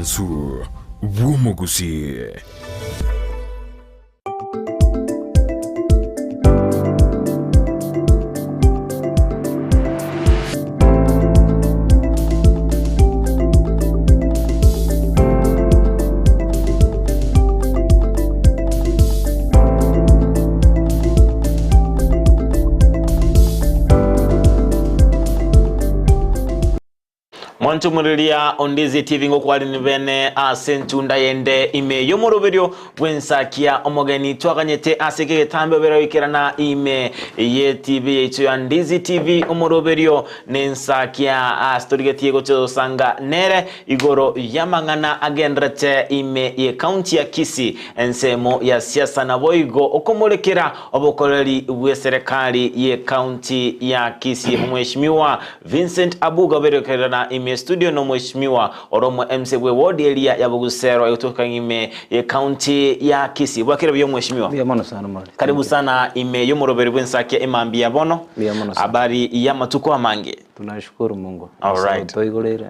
Omwansu bw'omogusii. Mwanchomoreria Ondizi TV ngokwarani bene ase entunda yende ime y'omoroberio bw'ensakia omogeni twaganyete ase ekegetambe obere goikerana ime ye TV yaito ya Ndizi TV omoroberio nensakia ase torigetie gocha gosanga nere Igoro y'amang'ana agenderete ime y'ecounty ya Kisii, ensemo ya siasa naboigo okomorekera obokoreri bw'eserekari y'ecounty ya Kisii Omweshimiwa Vincent Abuga oberekerana ime estudio na Omweshimiwa ore omo MC bwe ward eria ya Bogusero egotoka ime y'ecounty ya Kisii. Bwakire buya Omweshimiwa. Mbuya mono sana Morris. Karibu sana ime y'omoroberi bw'ensakia emambia ya bono. Mbuya mono sana. Habari y'amatuko amange. Tunashukuru Mungu. Alright. Toigoreire.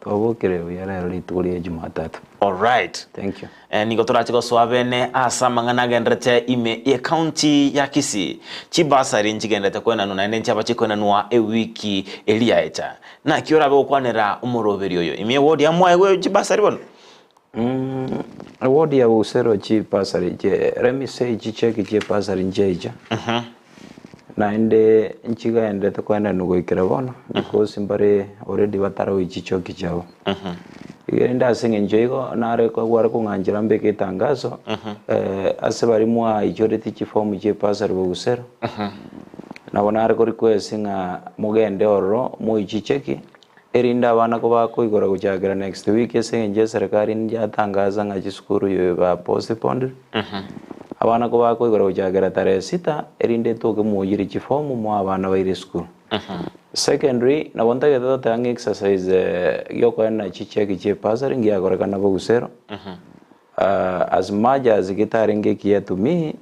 Twabokire buya rero rituko ria Jumatatu. Alright. Thank you. Eh, nigo torache gosoa bene ase amang'ana agenderete ime y'ecounty ya Kisii. Chibasari nchigenderete koenanwa naende nchiaba chikoenanwa ewiki eria yaecha. Naki orabe gokwanera omoroberi oyo ime y'eward ya mwaegwe chibasari bono? Eward ya Busero chibasari let me say chicheki chiebasari nchiaicha. Naende nchigaenderete koenanwa goikera bono because mbare already bataroi chichoki chiabo. Igo rende ase eng'encho igo nare kware kong'anchera mbeke etangazo ase baria mwaichoretie chiform chia ebasari bogusero, nabo nare ko request ng'a mogende ororo moi chicheki erinde abana kobakoigora gochakera next week ase eng'encho eserekari yatangaza ng'a chisukuru ba postponed. Abana kobakoigora gochakera tarehe sita, erinde etoke moyire chifomu moe abana baire esukuru. Secondly, nabo ntagete totebe ng'a exercise giokoenana chicheki chia ebursary ngiakorekana bogusero, as much as getarenge ekiya to me,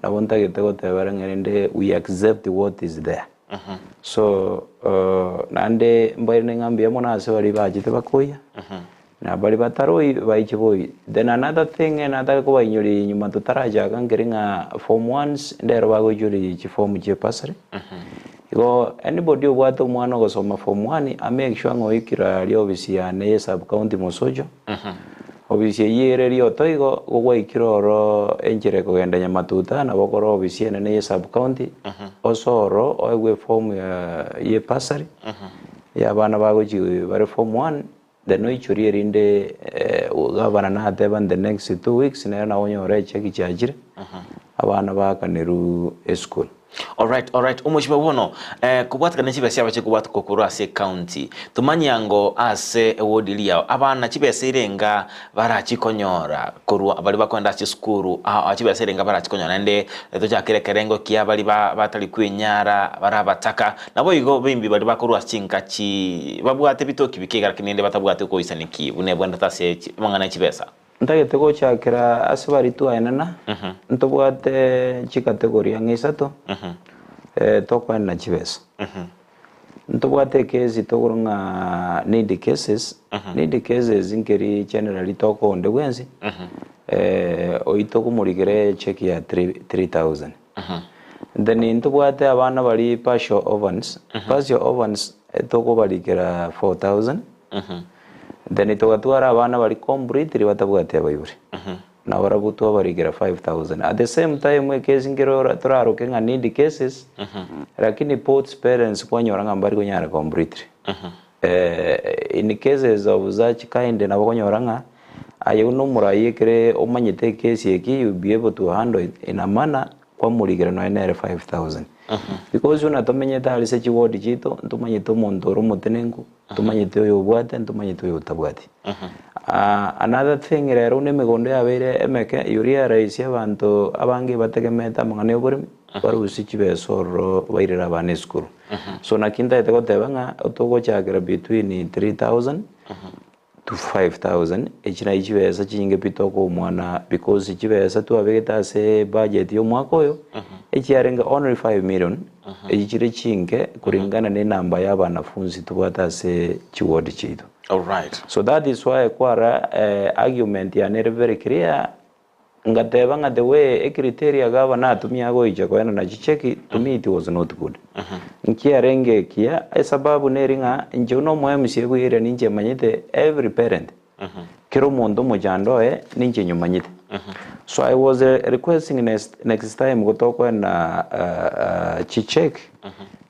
nabo ntagete goteba ng'a rende we accept what is there. So naende mbairane ng'a mbuya mono ase baria bachete bakoyia, Na baria bataroi baiche boyia. Then another thing natake kobainyoria nyuma totarachaka nkere ng'a form ones ndero bagoichoria chiform chia bursary. Igo anybody obwate omwana ogosoma form one a make sure ng'a oikire aria ofisi yane ye sub county Mosocho, ofisi eyio ere Rioto igo, igo gwaikire oro enchera ekogenda Nyamatuta nabo okore ofisi enene ye sub county, osoe oro oegwe eform ya bursary ya abana bagochi bare form one. Then oichorie erinde gavana nateba in the next 2 weeks nere nabo onyore echeki chiachire abana baakanerwe esukuru. Alright, alright. Omochie bono eh, kobwatekana chibesa abache kobwateka korwa ase ecounty tomanye ango ase eward eri yao abana chibesa erenga barachikonyora korwa baria bakoenda ase chisukuru aa chibesa erenga barachikonyora naende tochakere ekerengo kia baria ba batari kwenyara bare abataka Naboigo baimbi baria bakorwa ase chinka chi babwate bitoki bike iga lakini rende batabwati okoisaneki buna ebwenerete ase amang'ana e chibesa. Ntagete gochakera ase baria twaenena, ntobwate chicategory ang'e isato tokoenena chibesa. Ntobwate ekesi tokoro ng'a needy cases, needy cases nkeri generally tokoa onde bwensi, oyio tokomorikera echeki ya 3000. Then ntobwate abana baria partial orphans, partial orphans tokobarikera 4000, then togatwara abana baria completely batabwati abaibori, nabarabwo twabarikera 5000. At the same time ekesi nkere ora toraroke ng'a needy cases, lakini both parents kwanyora ng'a mbari konyara completely. In cases of such kind nabo okonyora ng'a aye buna omoraia ekere omanyete ekesi eki you be able to handle it in a manner kwamorikera nonya nere 5000. Because buna tomenyete aria ase chiward chiaito ntomanyete omonto ore omotenenku, ntomanyete oyo obwate, ntomanyete oyo otabwati. Another thing rero buna emegondo yabeire emeke you realize abanto abange bategemeete amang'ana ya oboremi, barusie chibesa ororo bairere abana esukuru. So naki ntagete goteba ng'a togochakera between 3000 to 5000 echi nachi chibesa chinyinge pi tokoa omwana because chibesa twabegete ase budget ya omwaka oyo echiarenge only 5 million echi chire chinke kulingana ne enamba ya abanafunzi tobwate ase chiward chiaito. Alright. So that is why kwara argument yane ere very clear, ngateba ng'a the way ecriteria gavana atumia agoicha koenana chicheki to me it was not good. Nkiarenge ekiya, esababu neri ng'a inche buna omo MCA bwe area ninche manyete every parent, kera omonto omochando oye ninche nyomanyete. So I was requesting next, next time gotokoena chicheki,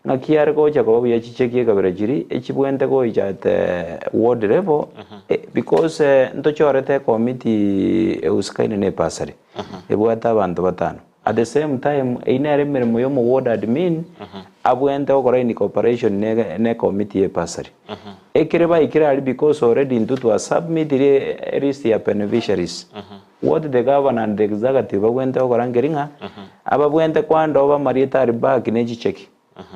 Ng'aki are gocha koba buya chicheki ekabera chiria echibwente goicha at ward level because ntochorete ecommittee ehusikaine na ebursary ebwate abanto batano. At the same time eyio nere emeremo ya omo ward admin abwente gokora in cooperation ne ecommittee ya ebursary. Ekere baikire aria because already intwe twa submitire elist ya beneficiaries what the governor and the executive babwente gokora nkeri ng'a ababwente kwandoba amarieta aria back ne chicheki.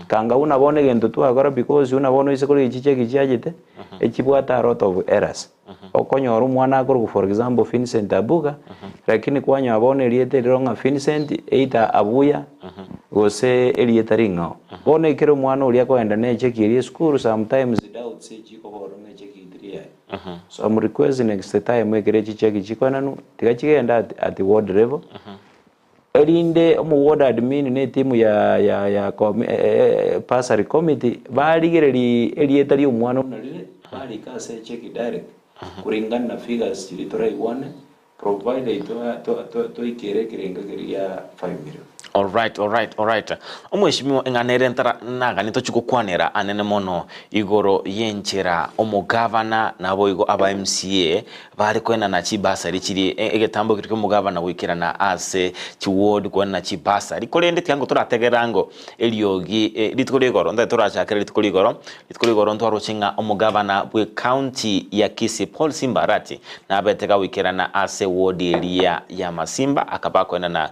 Kanga buna bono egento twakora because buna bono oise korigia chicheki chiachete, echibwate a lot of errors. Okonyora omwana akorokwa for example Vincent Abuga, lakini kwanyora bono erieta eriro ng'a Vincent either Abuya gose erieta ring'ao. Bono ekero omwana oria akogenda ne echeki eria esukuru sometimes doubts echikobora ng'a echeki teri yaye. So I'm requesting next time ekero echicheki chikoenanwa, tiga chigende at at ward level, erinde omo ward admin na etimu ya ya ya komi bursary committee, barigererie erieta ria omwana buna rire, barike ase echeki direct, kulingana na figures chiria toraigwane, provided twa twa twa twaikera ekerengo keria gia 5 million. Alright. Omweshimiwa eng'ana ere ntara nagani tochi gokwanera anene mono igoro y'enchera omogavana naboigo aba MCA bare koenana chibasari chiri egetambo keri ki'omogavana goikerana ase chiward koenana chibasari korende tiga ngotorategera ngo eriogi rituko ria igoro ntaete torachakere rituko ria igoro rituko ria igoro ntwaroche ng'a omogavana bwe county ya Kisii Paul Simba Arati nabete gagoikerana ase ward eria ya Masimba akaba akoenana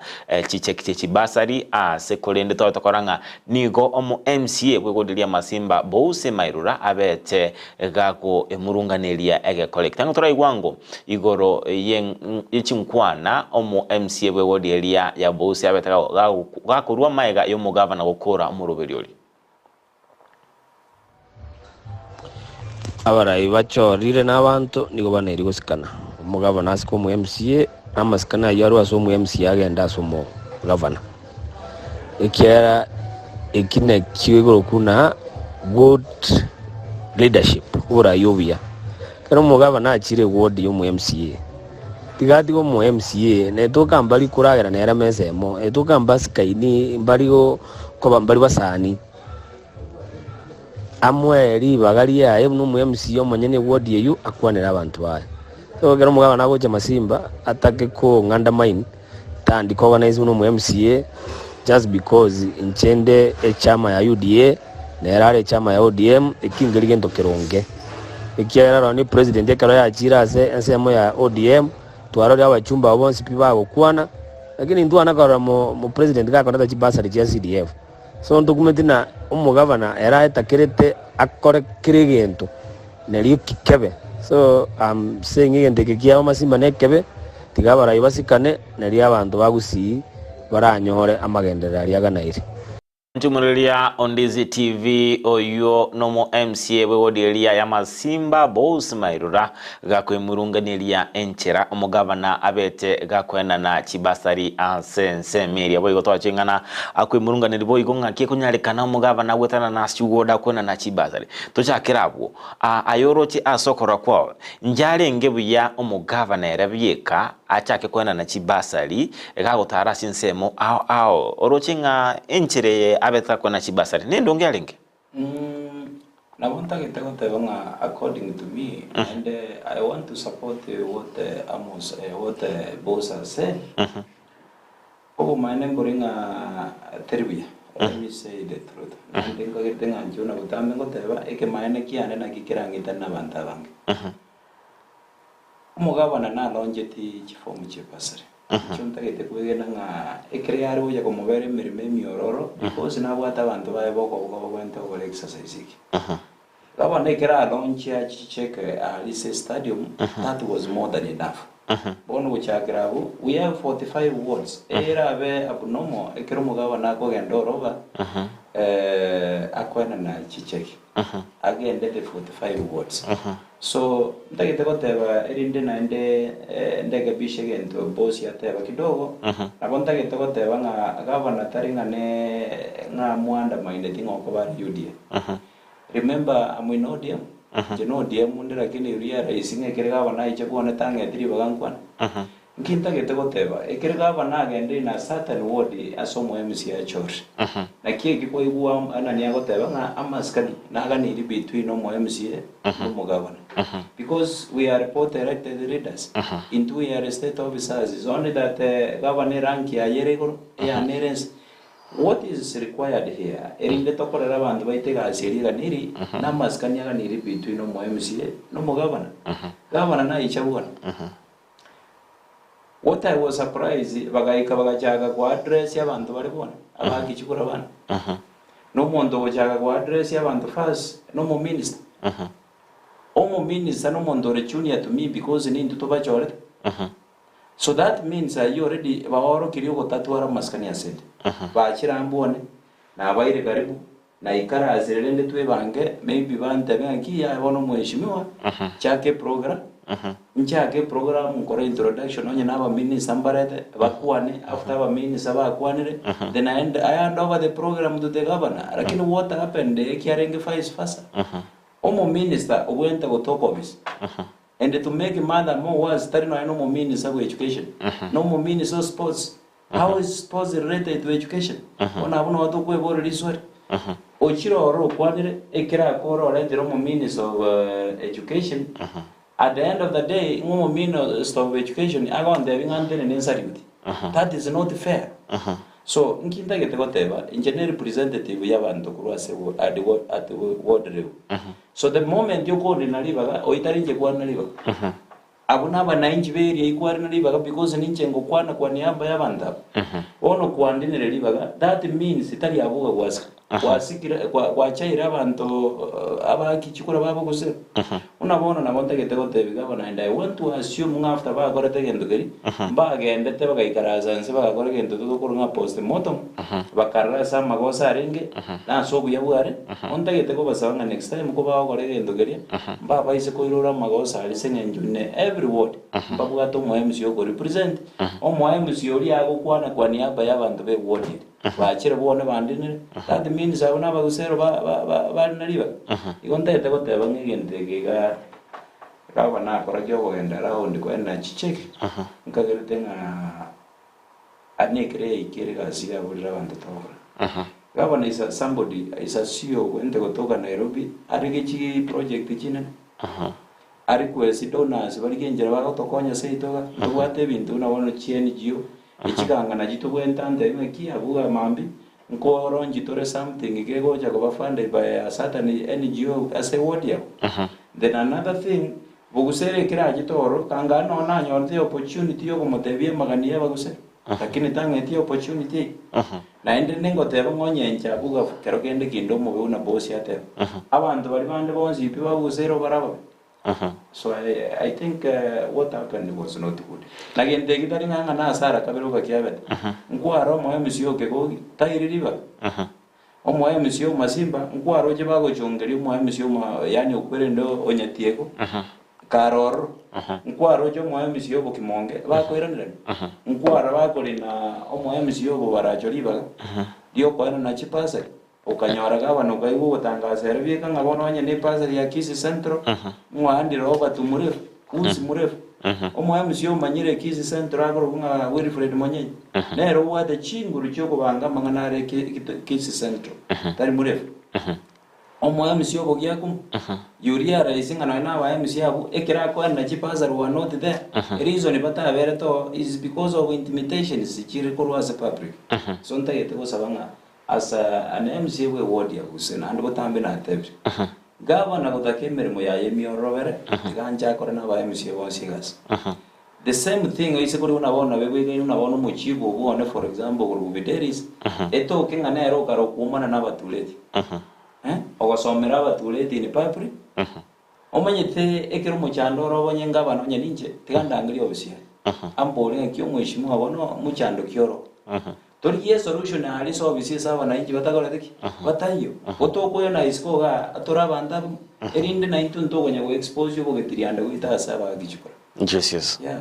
chicheki chie chibasari ase korende twabe tokora ng'a nigo omo MCA bwe ward eria ya Masimba Bouse Mairura abete gako emurunganeria egekore tiga toraigwa ngo igoro yechinkwana omo MCA bwe ward eria ya Bouse abete gakorwa maega y'omogavana gokora omoroberi ori. Abarai bachorire na abanto nigo baneri gosikana. Omogavana asike omo MCA na amasikani ayio arwe ase omo MCA agende ase omogavana. Ekiagera eki nakio igoro kuna good leadership, oborai obuya. Ekero omogavana achire eward ya omo MCA, tiga atige omo MCA netoka mbari koragera nere mesa emo, etoka mbasikaini mbari koba mbari basani. Amoe ribaga riaye buna omo MCA omonyene eward eyio akwanere abanto baye. So ekero omogavana agocha Masimba atake ko undermine tandika organize buna omo MCA just because inche nde echama ya UDA nere are echama ya ODM ekingeri gento keronge. Ekiagera nonye president ekero yachire ase ensemo ya ODM twarorire abachumba abo bonsi pi bagokwana lakini intwana korora mo president gakoreta chibasari chia CDF. So ntokumeti na omogavana ere aetakerete akore kera egento nario kikebe. So I'm saying egento eke kiabo Masimba na ekebe tiga abarai basikane nario abanto ba Gusii baranyore amagenderero aria aganaire. Nchumureria Ondizi TV oyo nomo MCA bwe ward eria ya Masimba Bouse Mairura gakwemurunganeria enchera omogavana abete gakoenana chibasari ase ensemo eria boigo twaching'ana akwemurunganeria boigo ng'aki ekonyarekana omogavana agwetana na ase akoenana chibasari tochakera abwo ayoroche ase okorora kwao njarenge buya omogavana ere bieka achake koenana chibasari gagotara ase ensemo ao ao oroche ng'a enchera eye abete akoenana chibasari nendonge arenge. Nabo ntagete goteba ng'a according to me and I want to support what Amos what Boss has said. Obomaene mbori ng'a teri buya. Let me say the truth. Naende nkagete ng'a inche buna botambe ngoteba ekemaene kiane naki kerang'etane na abanto abange. Omogavana naloncheti chifomu chia bursary. Inche ntagete kwegena ng'a ekere yare gocha komobera emeremo emiororo because nabwate abanto baye bokoboka babwenerete gokora exercise eke. Gavana ekero alonchia chicheke Alise Stadium, that was more than enough. Bono gochakera abwo, we have 45 wards. Erabe abnormal ekero omogavana akogenda oroba akoenana chicheki. Agende the 45 wards. So ntagete goteba erinde naende ndekebishe egento boss ateba kidogo, nabo ntagete goteba ng'a gavana tari ng'a ne ng'a amuandamaineti ng'a okoba are UDA. Remember I'm in ODM, inche na ODM nde lakini realize ng'a ekere gavana aiche bwone tang'eti ribaga nkwane. Nki ntagete goteba, ekere gavana agende in a certain ward ase omo MCA achore. Naki eki kwaigwa nani agoteba ng'a amasikani naganiri between omo MCA na omogavana. Because we are both elected leaders, intwe we are state officers, is only that gavana erank yaye ere igoro, eyane ere ense. What is required here, erinde tokorere abanto baito egasi eria eganiri, namasikani aganiri between omo MCA na omogavana. Gavana naicha bwana. What I was surprised, bagaika bagachaka ko address abanto bare bono, abakichukura bana. Na omonto ogochaka ko address abanto first, na omominister. Omominister na omonto ore junior to me because nintwe tobachorete. So that means ayio already baorokirie ogotatwara amasikani ase inde. Bachire ambwone, nabaire karibu, Naikarasire rende twebange, maybe bantebe ng'a ki yaya bono omweshimiwa, chaka eprogra, nchake eprogram nkore introduction onye na abaminister mbarete, bakwane, after abaminister bakwanire, then I hand, I hand over the program to the governor. Lakini what happened ekiarenge vice versa. Omominister obwenerete gotoka office, and to make matter more worse tari nonya na omominister bwa education, na omominister o sports, How is sports related to education? Bono abwo nabo tokweboria riswali. Ochire ororo okwanire, ekero akore oretire omominister of education, at the end of the day ng'a omominister of education agontebia ng'a ntenene nsalute. That is not fair. So, nki ntagete goteba, inche ne representative y'abanto korwa ase wo- at the wo- at the ward level. So the moment okondina ribaga, oyio tari inche kwarina ribaga. Abwo nabanainchi b'eria ikwarina ribaga because ninche ngokwana kwa niaba y'abanto aba. Bono kwandinire ribaga, that means tari abwo iga gwasika. Gwasikire, gwa- gwachaire abanto abaki chikura babo gose. Buna bono nabo ntagete gotebia gavana and I want to assume ng'a after bakorete egento keria, mbagendete bagaikaransa inse bagakora egento togokorwa ng'a postmortem, bakarora ase amagoso arenge, na ase obuya bware, ontagete kobasaba ng'a next time kobagokora egento keria, mbabaise koirora amagoso aria ase eng'encho in every ward mbabwate omo MC oko represent, omo MC oria agokwana kwa niaba ya abanto be ward eria, bachire bwone bandinire, that means abwo nabagusero ba- ba- ba- bare na ribaga. Igo ntagete goteba ng'a egento eke igaa gava nakora kiokogenda round koenda chicheki, nkagerete ng'a Ane ekero yaikire egasi yaborire abanto togokora. Gavana is a somebody is a CEO ogwente gotoka Nairobi arige chi project chinene a request donors barige enchera bagotokonya seito iga ntobwate ebinto buna bono chi NGO echiganga nachi tobwente antebi ng'a ki abwo iga mambia nko launch tore something kegocha koba funded by a certain NGO ase eward yabo. Then another thing Bogusera ekero achete ororo, kanga nonya nanyorete eopportunity yokomotebia amagani y'abaguseri, lakini tang'eti eopportunity eyio. Naende ningoteba ng'a onye inche abwo gafu kero kende kinde omobe buna bosi ateba, abanto baria bande bonsi pi bagusera obare ababe. So I, I think what happened was not good. Na gento eki tari ng'a ng'a nase ara kabere ogakiabete, nkware omoe emesio okegogi, tairi ribaga. Omoe emesio omasimba, nkwaroche bagochongeria omoe emesio oma yaani okwerende onyatiego, kare ororo. Nkwaroche omoe emesio obokimonge, bakoiranerania. Nkwara bakorina omoe emesio obobaracho ribaga, riokoenana chipasari, okanyora gavana okaigwa ogotangasa ere bieka ng'a bono onye ne epasari ya Kisii Central, ng'o Robert Murefu, who is Murefu? Omoe emesio omanyire Kisii Central akorokwa ng'a Wilfred Monyenye. Nere obwate chinguru chi'okobanga amang'ana are Kisii Central, tari murefu. Omoe MC obogiakumu, Yuria araise ng'a nonya nabae MC abwo, ekero akoenana chibasari were not there, reason bataberete oo is because of intimidations chire korwa ase public. So ntagete gosaba ng'a as an MC bwe ward ya Gusii naende botambe natebire, Gavana gotaka emeremo yaye emiororobere, tiga anche akore nabae MC bonsi egasi. The same thing oise korigwa na bono nabe bwegaine buna bono omochibu obwo one for example okorokwa Fidelis, etoke ng'a nere okare okwomana na abatureti. Eh, ogosomera abatureti in public, omanyete ekero omochando ore obonye ngabana onye ninche, tiga ndangerie ofisi yaye, ambore ng'aki omweshimiwa bono mochando ki oro. Torigie esolution aria ase ofisi ase abanainchi batakorete ki? Bataiyo. Gotokoyana isiko igaa tore abanto abamo, erinde naintwe ntokonya go expose obogetirianda goita ase abagichukura. Yes, yes. Yeah.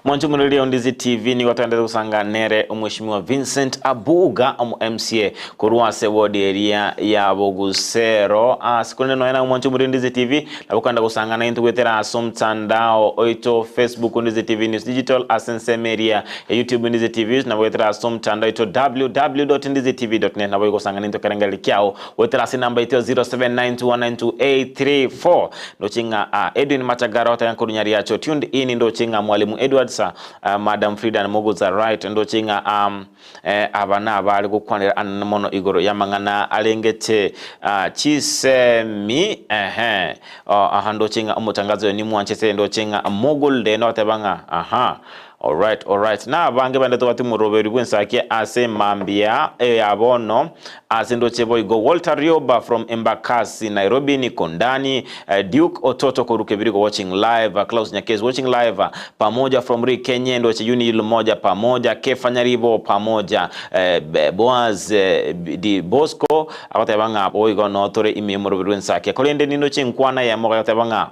Mwanche omoreri o Ndizi TV nigo toendete gosanga nere omweshimiwa Vincent Abuga omo MCA korwa ase ward eria ya Bogusero ase korende nonya naye omwanche omoreri Ndizi TV nabo okogenda gosanga naintwe goetera ase omtandao oito Facebook Ndizi TV News Digital ase ensemo eria ya YouTube Ndizi TV nabo goetera ase omtandao oito www.ndizitv.net nabo igosanga naintwe ekerengererio kiao Goetera ase enamba yaito ya 0792192834 ndoche ng'a ah, Edwin Machagara otaya nkoru Nyariacho tuned in ndoche ng'a Mwalimu Edwards ah, Madam Frida Muguza right ndoche ng'a um, eh, aba nabare gokwanera anene mono igoro y'amang'ana arengete ah, chisemi ehe oh, aha ndoche ng'a omotangazo oyo nimwanchete ndoche ng'a Mugulde noteba ng'a aha Alright, alright. Na abange bande tobwate omoroberi bw'ensaki ase mambia ya bono ase ndoche boigo Walter Rioba from Embakasi Nairobi niko ndani eh, Duke Ototo koru Kebirigo watching live Klaus Nyakes watching live pamoja from Rikenye ndoche Uni Lumoja pamoja Kefa Nyaribo pamoja eh, Boaz eh, Di Bosco agoteba ng'a boigo no tore ime y'omoroberi bw'ensaki korende nindoche nkwana eyemo agoteba ng'a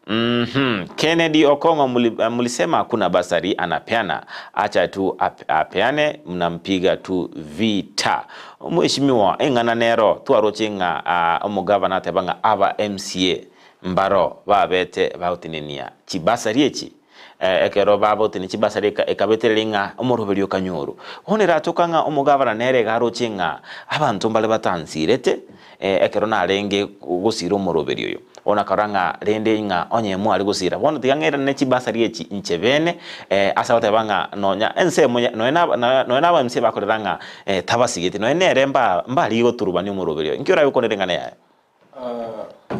Mhm. Kennedy Okong'o muli, eh, mulisema hakuna basari anapeana, acha tu ap, apeane mnampiga tu vita. Mheshimiwa eng'ana nero twaroche ng'a ah, omogavana ateba ng'a aba MCA mbaro babete bagotenenia chibasari echi eh, ekero babotenia chibasari eka, ekabetereria ng'a omoroberi okanyoru. Bono eratoka ng'a omogavana nere iga aroche ng'a abanto mbare batansirete eh, ekero narenge gosira omoroberi oyo. Bono akarora ng'a rende ng'a onye mware gosira, bono tiga ng'erane ne chibasari echi inche bene, eh, ase agoteba ng'a nonya ensemo ya nonya na aba nonya na aba MCA bakorera ng'a eh, tabasigeti, nonya nere mba mbarigie goturubania omoroberi oyo. Inki orabe gokwanera eng'ana yaye?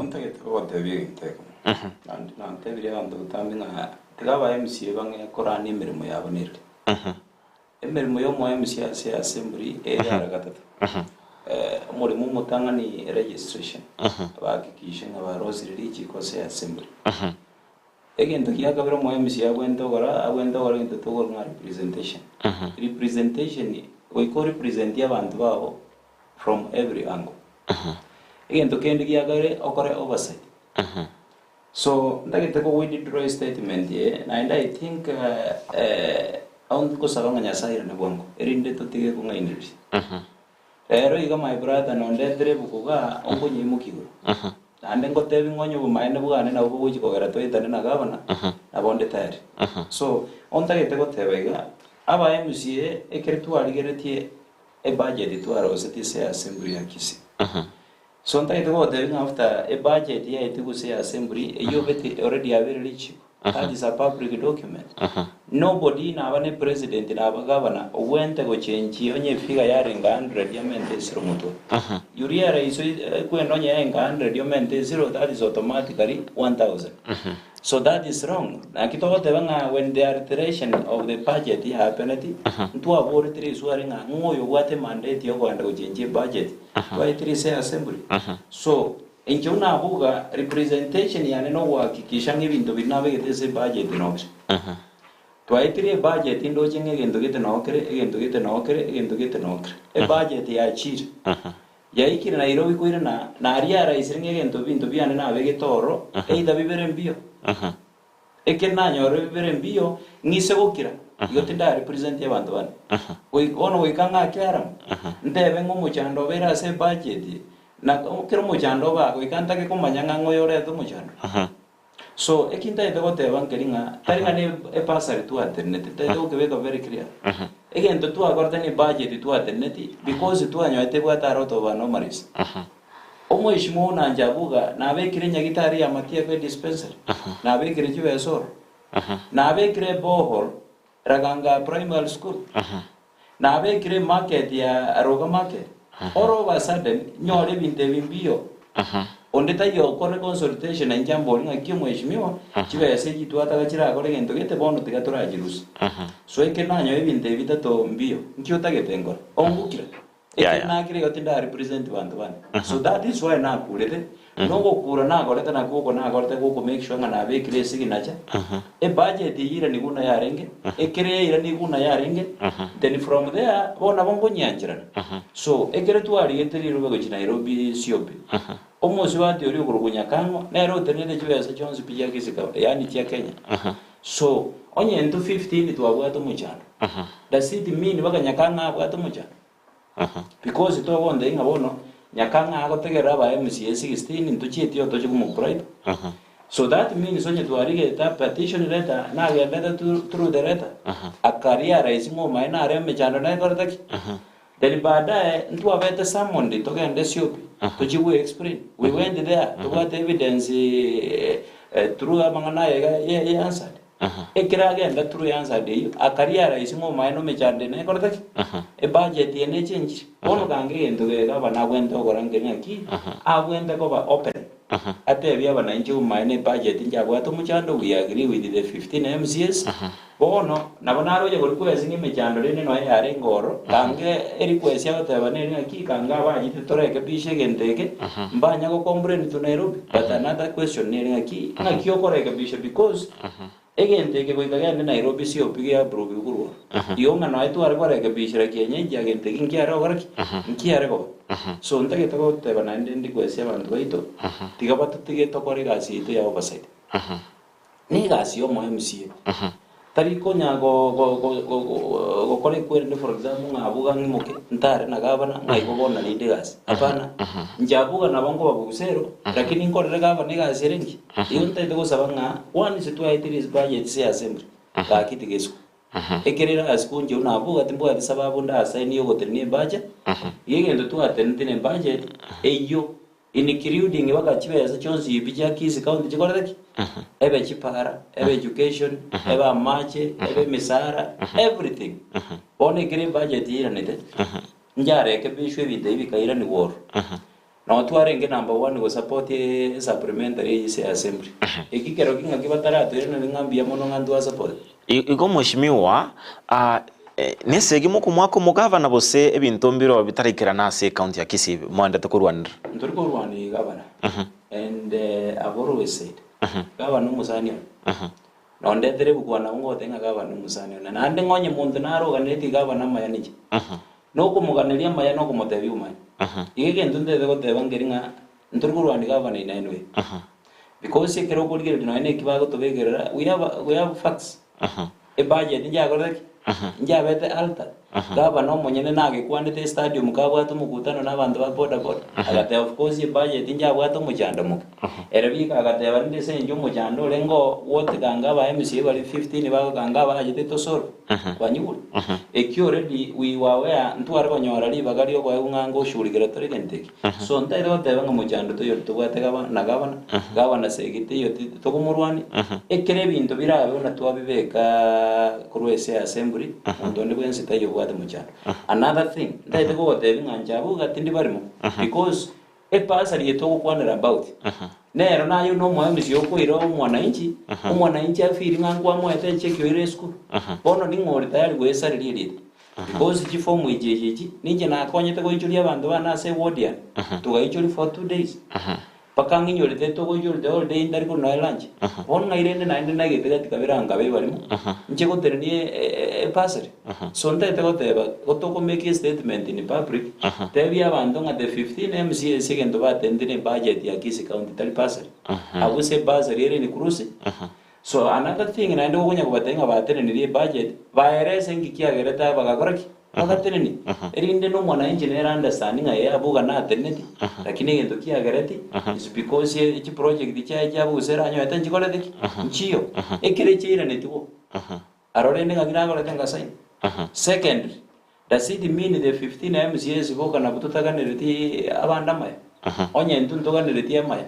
Ntagete gogotebia egento ekemo, naende nantebirie abanto botambe ng'a tiga aba MCA bang'e korania emeremo yabo nere. Emeremo y'omo MC ase assembly ere ara gatato. Omoremo omotang'ani registration, bahakikishe ng'a barosirie richiko ase assembly. Egento gia kabere omo MC abwenerete gokora, abwenerete gokora egento tokoroka ng'a representation. Representation, goika orepresentie abanto bago from every angle. Egento kende gia kabere okore oversight. So ntagete ko withdraw estatement eye naende I think ngosaba ng'a Nyasaye airane bwango erinde totige kong'ainereria. Rero iga my brother nondetere ebuku igaa onkonyeimokia igoro. Naende ngotebi ng'a onye obomaene bwane nabwo bogochia kogera toetane na gavana nabo nde tayari. So ontagete goteba iga, aba MCA ekere twarigeretie ebudget twarosetie ase assembly ya Kisii. So ntagete gogotebia ng'a after ebudget yaetwe gose ya assembly eyio obete already yabeire richiko, that is a public document. Nobody naba ne president naba governor obwente gochenchia onye efigure yarenge 100 amente ezero motwe. You realize kwenda onye yarenge 100 omente ezero that is automatically 1000. So that is wrong. Naki togoteba ng'a when the alteration of the budget happened, ntwaborete riswari ng'a ng'o oyo obwate mandate yokoenda gochenchia ebudget. Twaetire ase assembly. So, inche buna nabuga, representation yane nogohakikisha ng'a ebinto biria nabegete ase ebudget nobire. Twaetire ebudget ndoche ng'a egento gete noo kere, egento gete noo kere, egento gete noo kere. Ebudget yachire. Yaikire Nairobi koirana, nariaraisire ng'a egento ebinto biane nabegete ororo, either bibere mbiyo. Ekero nanyorire bibere mbiyo, ng'ise gokira, igo tindarepresenti abanto bane. Goika bono goika ng'ake alarm, ntebe ng'a omochando obeire ase ebudget, na kera omochando obe aa, goika ntake komanya ng'a ng'o oyorete omochando. So, eki ntagete goteba nkeri ng'a, tari ng'a ne ebasari twateneneti, ntagete gokebeka very clear. Egento twakorete ne ebudget twateneneti, because twanyorete ebwate a lot of anomalies. Omoeshimiwa buna Njabuga nabekire nyagitari ya Matieko edispensary, nabekire chibesa oro, nabekire eborehole Raganga Primary School, nabekire emarket ya Roga Market. All of a sudden, nyore ebinto ebi mbiyo. Onde taiyo okore consultation na inche ambori ng'aki omweshimiwa, chibesa echi twataka chirakore egento gete bono tiga torachirusia. So ekero nanyora ebinto ebi bitato mbiyo, nki otagete nkore? Ongukire. Yaya. Ekero nakire igo tinda represent banto bane. So that is why nakurete. Nogokura nagorete nakwo oko nagorete goko make sure ng'a nabekire esignature, ebudget eyio iranigwe buna yarenge, ekere yairanigwe buna yarenge, then from there bono nabo nkonyiancherana. So, ekere twarigete rirobe gochia Nairobi COP, omosubati oria okorokwa Nyakang'o, nere otenenete chibesa chionsi pi chia Kisii County, yaani chia Kenya. So, onye intwe 15 twabwate omochando, does it mean mpaka Nyakang'o abwate omochando? Because togontebia ng'a bono Nyakang'a agotegerera aba MCA 16 ntochieti otoche komobribe. So that means onye twarigete a petition letter nagendete through the letter akarealize ng'a omaene nare emechando nekorete ki. Then baadaye ntwabete summoned togende COP tochie gwe explain. We went there tobwate evidence through amang'ana aya iga ye answered. Ekero agenda through eansard eyio, akarealize ng'a omaene omechando eye nekorete ki? Ebudget eye nechenchire. Bono kanga egento geke gavana abwenerete gokora nkeri ng'aki? Abwenerete koba open, atebie abanainchi omaene ebudget inche abwate omochando, we agree with the 15 MCAs, bono nabo naroche korequest ng'a emechando rende nonya yarenge ororo, kanga erequest agoteba nere ng'aki, kanga abachete torekebishe egento eke, mbanya go complain to Nairobi. But another question nere ng'aki, ng'aki okorekebisha because egento eke goika gende Nairobi COP ge approve korwa ororo. Igo ng'a nonya tware korekebishera kienyeji agento eki nkiare gokora ki? Nkiare koba. So ntagete goteba naende request abanto baito, tiga batotige tokore egasi yaito ya oversight. Negasi ya omo MCA. Tari konya gokora ekwerende for example ng'a abuga ng'imoke ntare na gavana ng'a igo bono narinde egasi. Hapana. Inche abuga nabo nkoba bobusero lakini nkorere gavana egasi ere engiya. Igo ntaete gosaba ng'a once twaetire ase budget ase assembly gaki tiga esukwe. Ekero ere ase konchia buna abuga timbwati sababu ndasaini yogotenenia ebudget, igo egento twateneneti ne budget eyio Including mpaka chibesa chionsi pi chia Kisii county chikorete ki? Ebe chipara, ebe education, ebe amache, ebe emisara, everything. Bono ekero ebudget yairanete, ncharekebishwe ebinto ebi bikairanigwa oro. Nabo twarenge number one gosupport esupplementary eye ase assembly. Eki kero ki ng'aki bataratoiraneri ng'a mbuya mono ng'a ntwasupport. Igo mweshimiwa, nesegi mokomwaka omogavana gose ebinto mbiro bitaraikerana ase ecounty ya Kisii moendete korwanera? Ntori korwania gavana and I've always said gavana omosani one nondetere ebuku nabo ngogotebia ng'a gavana omosani one naende ng'a onye monto naroganeretie gavana amaya ninche nokomoganeria amaya nokomotebia omanye. Igo egento ntagete goteba nkeri ng'a ntori korwania gavana in any way. Because ekero okorigereria nonya na eki bagotobekerera, we have, we have facts. Ebudget njakorete ki? Njabete altered. Gavana omonyene nagekwanete estadium kabwate omokutano na abanto ba boda boda. Agateba of course ebudget njabwate omochando moke. Ere bika agateba rende ase eng'encho omochando orenge oo gwotikanga aba MCA baria 15 bagokanga abachete to solve. Kwanyigure? Eki already we were aware ntware konyora ribaga riokoegwa ng'a ngoshughulikera tore egento eke. So ntaete goteba ng'a mochando toiyo tobwate gava na gavana, gavana segi teiyo ti tokomorwania, ekero ebinto birabe buna twabibeka korwa ase assembly, monto onde bwensi taiyo obwate mochando. Another thing, ntaete kogotebia ng'a inche abwo iga tindi barimo, because ebursary eye togokwanera about, nero naye buna omoemisi okoira omwananchi, omwananchi afeel ng'a nkwamoete echeki oire esukuru, bono ning'o ore tayari goesareria erieta. Because chifomu echi echi echi, ninche nakonyete goichoria abanto bane ase eward yane, togaichoria for 2 days, mpaka ng'inyorete togoichoria the whole day ntari korwa nonya lunch. Bono ng'ai rende naende nagete gati kabere nkabe ebarimo, nche gotenenia ebursary. So ntagete goteba, gotoko make a statement in public, tebia abanto ng'a the 15 MCAs egento batenenete ne ebudget ya Kisii County tari bursary. Abwo ase ebursary ere inclusive. So another thing naende gokonya kobatebia ng'a batenenirie ebudget, baerese nki kiagerete aba bagakora ki? Bagatenenia. Erinde na omwananchi nere understand ng'a ee abwo iga nateneneti, lakini egento kiagereti is because ye chiproject chiaye chia bosa ere anyorete nchikorete ki? Nchiyo. Ekere chiairaneti bo, aro rende ng'aki nakorete ngasaini. Secondly, does it mean the 15 MCAs boka nabwo totaganereti abande amaya? Onye intwe ntoganereti amaya,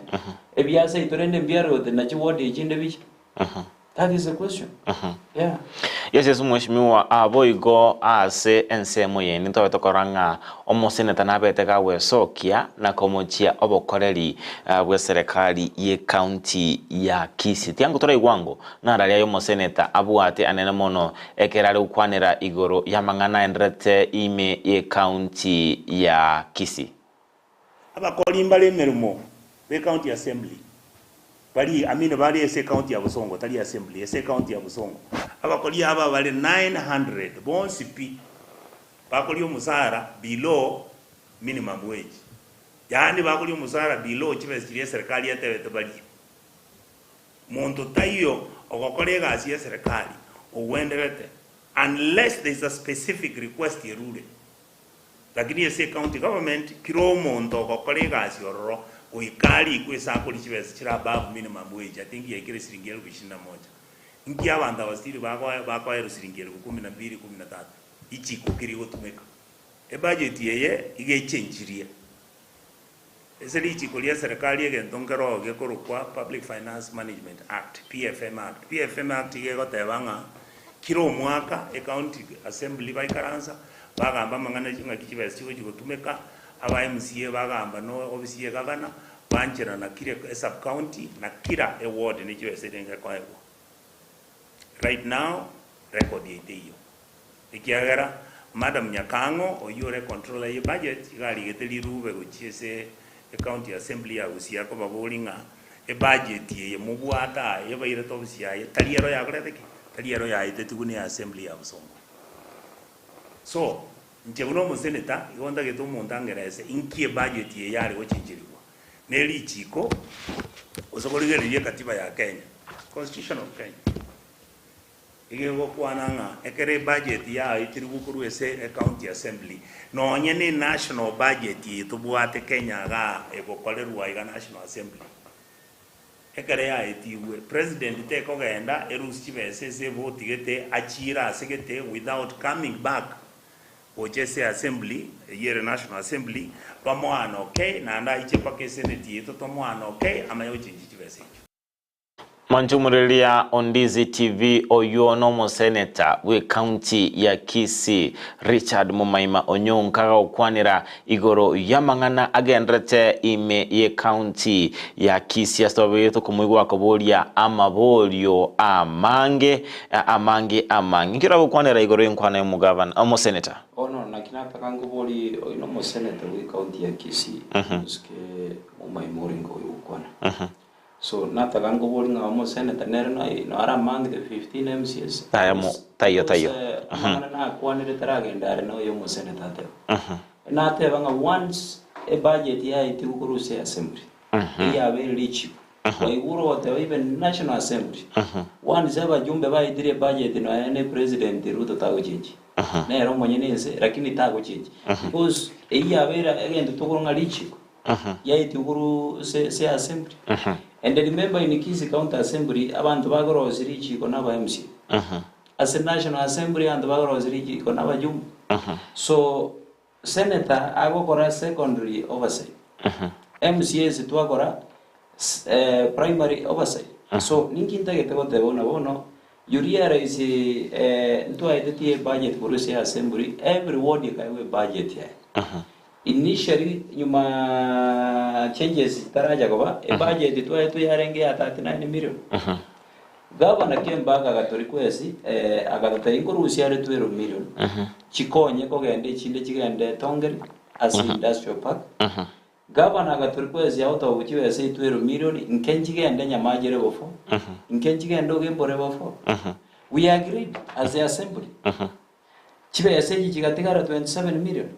ebiasa yaito rende mbiarote na chiward echinde biche? That is the question. Yeah. Yes, yes, mweshimiwa aboigo ase ensemo yende ntobe tokora ng'a omoseneta nabete gagwesokia na komochia obokoreri bw'eserekari ye county ya Kisii. Tiango toraigwango nararia y'omoseneta abwate anene mono ekero are gokwanera igoro y'amang'ana aenderete ime ye county ya Kisii. Abakori mbare emeremo. Be county assembly bari I mean bare ase ecounty ya Bosongo tari assembly ase ecounty ya Bosongo abakori aba bare 900 bonsi pi bakoria omosara below minimum wage yaani bakoria omosara below chibesa chiria eserekari etebete barie. Monto taiyo ogokora egasi y'eserekari ogwenderete unless there is a specific request erure. Lakini ase ecounty government kira omonto ogokora egasi ororo goika arikwe ase akoria chibesa chire above minimum wage I think yaikire siringi elfu ishirini na moja. Inki abanto aba still bakoerwa siringi elfu kumi na mbili kumi na tatu? Ichiko ki rigotumeka? Ebudget eye iga echenchirie. Ase richiko ria serikali egento nkeroo gekorokwa Public Finance Management Act, PFM Act. PFM Act iga egoteba ng'a kira omwaka ecounty assembly baikaransa bagamba amang'ana ng'aki chibesa chigochi gotumeka, aba MCA bagamba na ofisi ya egavana, bancherana kira esub county na kira eward ne chibesa erenge ekoegwa. Right now record yaito teiyo. Ekiagera Madam Nyakang'o oyio ore controller ye budget iga arigete rirube gochia ase ecounty assembly ya Gusii akobaboria ng'a ebudget eye mobwate aa ebairete ofisi yaye tari ero yakorete ki? Tari ero yaetetigwe ne assembly ya Bosongo. So, inche buna omosenator igo ntagete omonto angerese inki ebudget eye yare gochencherigwa ne richiko gose korigereria ekatiba ya Kenya, constitution of Kenya. Igo egokwana ng'a ekero ebudget yaetirwe korwa ase ecounty assembly, nonye ne national budget eye tobwate Kenya igaa egokorerwa iga national assembly, ekero yaetigwe, president tekogenda erusie chibesa ase evoti gete achiire ase gete without coming back gocha ase assembly eyio ere national assembly, bamoane okay, naende aiche mpaka esenate yaito tomoane okay, amanye gochenchia chibesa echio. Mwanchumureria Ondizi TV oywo nomoseneta bw'ecounty ya Kisii Richard Mumaima Onyonka agokwanera igoro y'amang'ana agenderete ime y'ecounty ya Kisii ase twabire tokomoigwa akoboria amaborio amange amange amange. Inki oragokwanera igoro y'enkwana y'omogavana omoseneta? Bono naki nataka nkobori oyo nomoseneta bw'ecounty ya Kisii gose Mumaima orenge oyo ogokwana. So nataka nkobori ng'a omosenator nere nare among the 15 MCAs? Taya mo, taiyo taiyo. Because amang'ana nakwanire taragenda are noyo omosenator ateba. Nateba ng'a once ebudget yaetigwe korwa ase assembly, eyabeire richiko, kwaigure ogoteba even national assembly, once abajumbe baetire ebudget nonya ne president Ruto tagochenchia. Nere omonyene ense lakini tagochenchia. Because eyio yabeire egento tokorwa ng'a richiko. Yaetwe korwa ase assembly. And remember in Kisii county assembly abanto bagorosia richiko na aba MCA. Ase national assembly abanto bagorosia richiko na abajumbe. So senator agokora secondary oversight. MCAs twakora primary oversight. So ninki ntagete goteba buna bono you realize ntwaetetie ebudget korwa ase assembly every ward ekaegwa ebudget yaye. Initially nyuma changes chitaracha koba, ebudget twaetwe yarenge ya 39 million. Gavana came back agato request agatotebia nkorusia are 12 million chikonye kogenda echinde chigende Tongeri ase industrial park. Gavana agato request out of chibesa 12 million nke nchigende Nyamache level 4, nke nchigende Ogembo level 4. We agreed as a assembly. Chibesa echi chigatigara 27 million.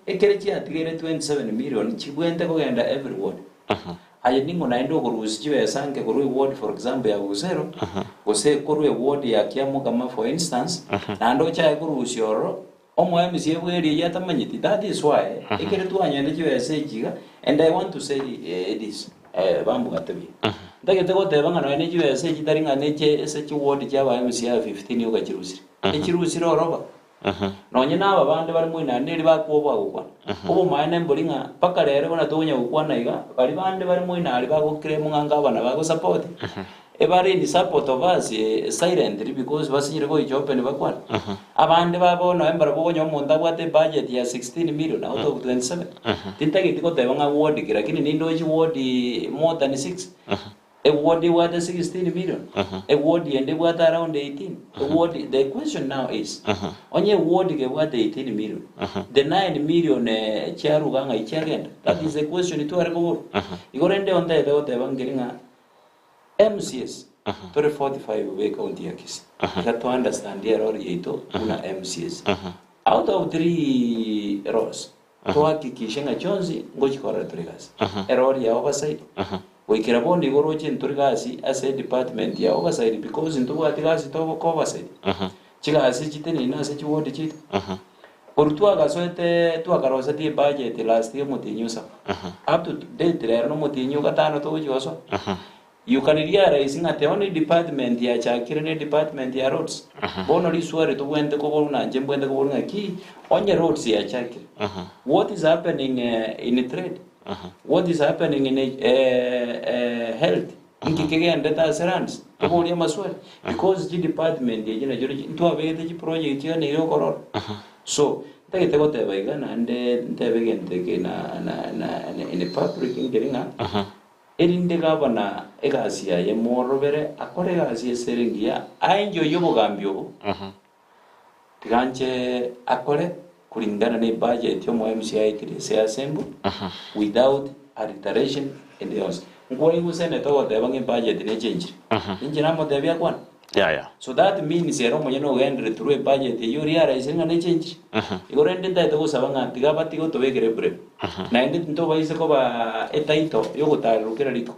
Ekere chiatigaire 27 million chibwente kogenda every ward. Aye ning'o naende okorusia chibesa nke korwa eward for example ya Busero, gose korwa eward ya Kiamokama for instance, naende ochae korusia ororo, omoe MCA bwa area eyio atamanyeti. That is why ekere twanyete chibesa echi iga, and I want to say this, bambwate buya. Ntagete goteba ng'a nonya ne chibesa echi tari ng'a neche ase chiward chia aba MCA 15 ogachirusirie. Echirusire oroba. Nonye naba bande bare moino naende eri bakwoboa gokwana. Obomaene mbori ng'a mpaka rero buna tokonya gokwana iga, baria bande bare moino aria bagoclaim ng'a ngabana bagosupport, ebare in support of us silently because basinyire goicha open bakwane. Abande babo nonya mbarabwo okonyora omonto abwate ebudget ya 16 million out of 27. Tintageti goteba ng'a ward ki lakini nindoche ward more than six. Eward ebwate 16 million, eward ende ebwate around 18, eward, the question now is, onye eward kebwate 18 million, the 9 million eh, chiaruga ng'ai chiagenda? That is the question tware kobora. Igo rende ontagete goteba nkeri ng'a MCAs tore 45 be county ya Kisii, iga to understand error yaito buna MCAs. Out of three roles, Tohakikishe ng'a chionsi ngochikorera tore gasi. Erori ya oversight, goikera bono igo oroche ntore gasi ase edepartment ya oversight because ntobwati gasi togoka oversight. Chigasi chiteneine ase chiward chiaito. Korwa twagasoete twakarosetie ebudget last year omotienyi o saba, up to date rero na omotienyi o gatano togochi gosoa. You can realize ng'a the only department yachakire ne department ya roads. Bono riswali tobwenerete koborwa na inche mbwenerete koborwa ng'a ki onye roads yachakire, what is happening in trade? What is happening in health? Inki kegenderete ase lands? Toborie amaswali because chidepartment echi nachio ntwabegete chiproject chiganeire okorora. So, ntagete goteba iga naende ntebe egento eke na na na in public nkeri ng'a Erinde gavana egasi yaye morobere akore egasi ase ere engiya, aenjoyie obogambi obo, tiga anche akore kulingana ne budget omo MC aetire ase assembly without alteration ende yonsi. Nkwaigwa senator ogoteba ng'a ebudget nechenchire, inche namotebia akwane? Yaya. So that means ere omonyene ogenderete through ebudget eyio orealize ng'a nechenchire. Igo rende ntagete gosaba ng'a tiga batige gotobekera eblame. Naende ntobaise koba etitle yogotarerwa kera riko.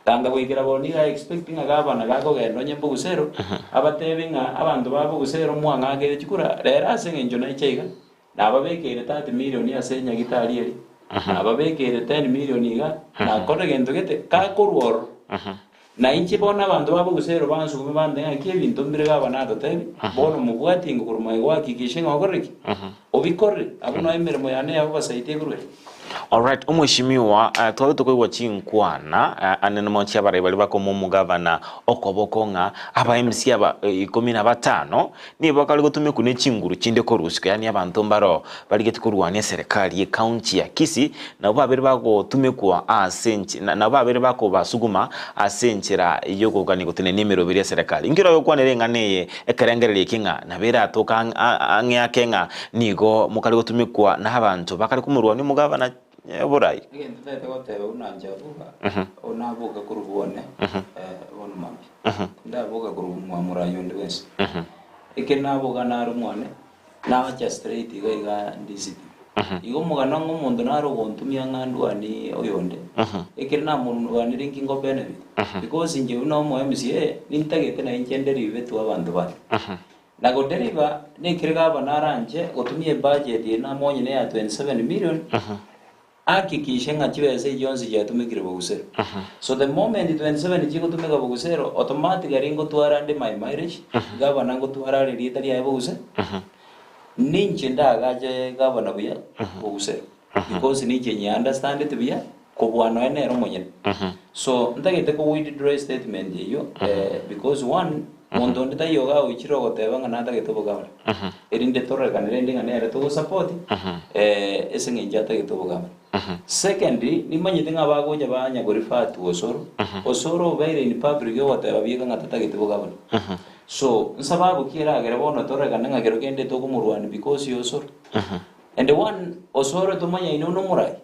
Tanga goikera bono nigo I expect ng'a gavana gakogenda onye Mbogusero, abatebie ng'a abanto ba Bogusero mwang'akere chikura, rero ase eng'encho naiche iga, nababekeire 30 million ase nyagitari eria, nababekeire 10 million iga, nakorire gento gete, gakorwa ororo. Na inche bono abanto ba Bogusero bansugume bantebie ng'a ki ebinto mbire gavana atotebie, bono mobwatie ingo korwa magega oakikishe ng'a okorire ki? Obikorire, abwo nao emeremo yane ya obosaiti ekorwa ere. Alright, omweshimiwa, eh, twabe tokoigwa chinkwana eh, ane nomo chiabarai baria bakoma omogavana okoboko ng'a aba MC aba eh, ikomi na batano nigo bakare gotumekwa ne chinguru chinde korwa isiko, yaani abanto mbaro barigeti korwania eserekari ye county ya Kisii, nabo babere bagotumekwa ase enche nabo babere bakobasuguma ase enchera yokogania gotenenia emeroberi y'eserekari. Inki oragokwanera eng'ana eye ekerengererio eke ng'a nabo eratoke ang'e ake ng'a nigo mokare gotumekwa nabanto bakare komorwania omogabana oborai? Egento ntagete goteba buna inche abuga, naboka korwa bwane bono mambia. Tindaboka korwa mwa morai onde bwensi. Ekero naboka nare omwane, nacha straight iga iga ndisiti. Igo omogano ng'a omonto nare ogontumia ng'a ndwanie oyonde, ekero namorwanirie nki ngo benefit? Because inche buna omo MCA, nintagete na inche nderive tu abanto bane. Na goderiva, nekere gavana aranche gotumia ebudget eye namonyene ya 27 million, Hakikishe ng'a chibesa echi chionsi chiatumekire bogusero. So the moment 27 chigotumeka bogusero, automatically ngotwara nde my mileage, gavana ngotwara are erieta riaye boguse, ninche ndagache gavana buya bogusero. Because ninche nyi understandeti buya kobua nonya nere omonyene. So ntagete ko withdraw estatement eyio because one, monto onde taiyo iga oichire ogoteba ng'a natagete obogavana. Erinde tororekane rende ng'a nere togosupport ase eng'encho atagete obogavana. Secondly, nimanyete ng'a bagocha banya ko refer to Osoro, Osoro obeire in public ogoteba bieka ng'a tatageti bogavana. So, nsababu ki eragere bono tororekane ng'a kero kende tokomorwania because ya Osoro? And one, Osoro tomanyaine buna omorai,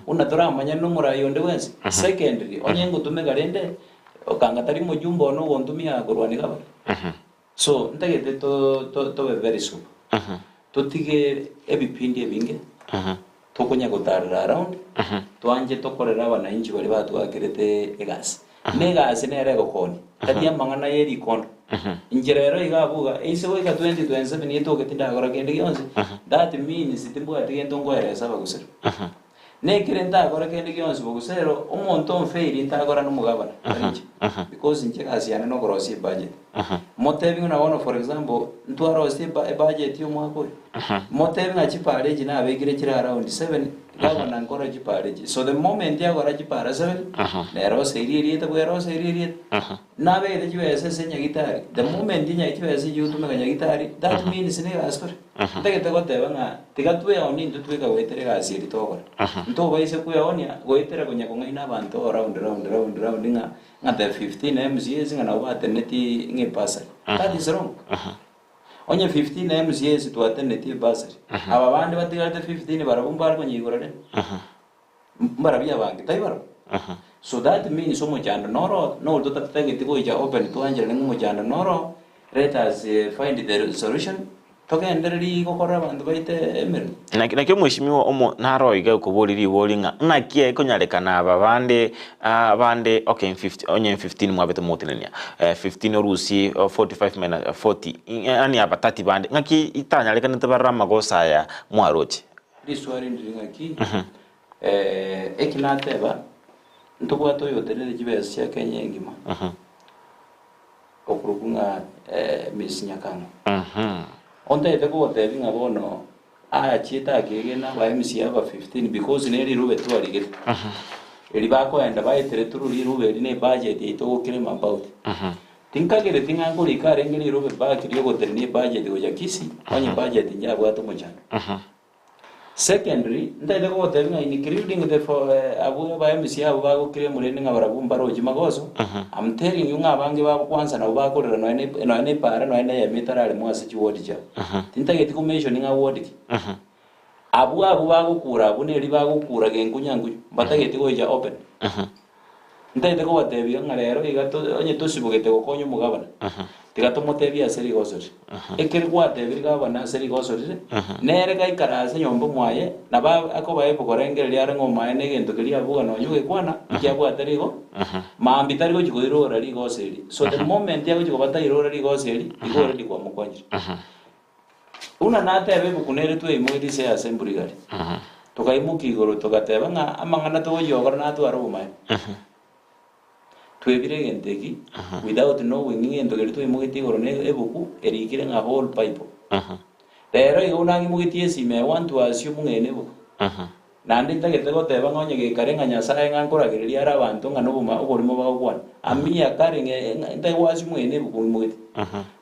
buna toramanyane na omorai onde bwensi. Secondly, onye ngotumeka rende, okanga tari mojumbe one ogontumia korwania gavana. So, ntagete to to tobe very sober. Totige ebipindi ebinge, tokonya gotarera around, twanche tokorere abanainchi baria batwakerete egasi. Na egasi nere egokonya, tari amang'ana ye rikondo. Inche rero iga abwo iga, eise goika 2027 etoke tindakora kende gionsi, that means timbwati gento nkoeresa abagusero. Nekere ntakore kende gionsi bogusero, omonto omfaili ntakora nomogabana, tari inche. Because inche egasi yane nokorosia ebudget. Motebi ng'a bono for example, ntwarosie eba ebudget ya omwaka oyo, motebi ng'a chipara echi nabekire chire around 7, Gavana nkora chipara echi. So the moment agora chipara seven, nere oseirie erieta bwere oseirie erieta. Nabegete chibesa ase nyagitari, the moment nya chibesa chigotumeka nyagitari, that means na egasi tore. Ntagete goteba ng'a tiga tweonie intwe tweka goetera egasi eri togokora. Ntobaise kweonia goetera konya kong'aina abanto round round round round ng'a ng'a the 15 MCAs ng'a nabo bateneti ng'a ebursary. That is wrong. Onye 15 MCAs twateneti ebursary, aba bande batigarete 15 barabwo mbare konyeigora rende? Mbarabwo abange, tai barabwo? So that means omochando noro, noro totatageti goicha open twancherane ng'a omochando noro, let us find the solution, togendererie gokora abanto baito emeremo. Naki naki omweshimiwa omo naro iga okoboria ribori ng'a naki ekonyarekana aba bande ah, bande okay 50 onye 15 mwabete mogotenenia eh, 15 orusie 45 minus 40 yaani aba 30 bande ng'aki itanyarekanete barore amagoso aya mwaroche. Riswali ndiri ng'aki, eki nateba, ntobwate oyotenenete chibesa chia Kenya engima, okorokwa ng'a Miss Nyakang'o. Ontagete kogotebia ng'a bono achiete akegena aba MCA aba 15 because ne rirube twarigete, eri bakoenda baetere through rirube eri ne ebudget yaito goclaim about. Tinkagereti ng'a nkorika arenge rirube back riogotenenia ebudget gocha Kisii, onye ebudget inche abwate omochando. Secondly, ntaete kogotebia ng'a including the for abwo aba MCA abwo bagoclaim rende ng'a barabwo mbarochi magoso, I'm telling you ng'a abange babo kwanza nabo bakorera nonya ne nonya ne epaara nonya na eyemo etararemwa ase chiward chiabo. Tintageti komention ng'a ward ki. Abwo abwo bagokura abwo neri bagokura genkunyankunyu, mbatageti goicha open. Ntagete kobatebia ng'a rero iga to onye tosibogete gokonya omogabana, tiga tomotebie ase rigoso rire. Ekere gwatebirie gabana ase rigoso rire, nere gaikara ase nyomba mwaye, nabo akoba ebokorengereria are ng'a omaene na egento keria abuga nonya ogekwana, nkiabwate rigo, mambia tari gochia koirora rigoso eri. So the moment agochia koba tairora rigoso eri, igo already kwamokonyire. Buna nateba ebuku nere tweimogetie ase ase emburigari, tokaimokia igoro togateba ng'a amang'ana togochia gokora natware obomaene. Twebire egento eki without knowing ng'a egento keria twaimogetie igoro ne ebuku erikire ng'a whole bible. Rero iga buna ng'imogetie esime I want to assume ng'a eye nebuku. Naende ntagete goteba ng'a onye gekare ng'a Nyasae ng'a nkoragereria are abanto ng'a noboma oborimo bagokwana, amia kare ng'a ng'a ntagete goassume ng'a eye nebuku ng'imogetie.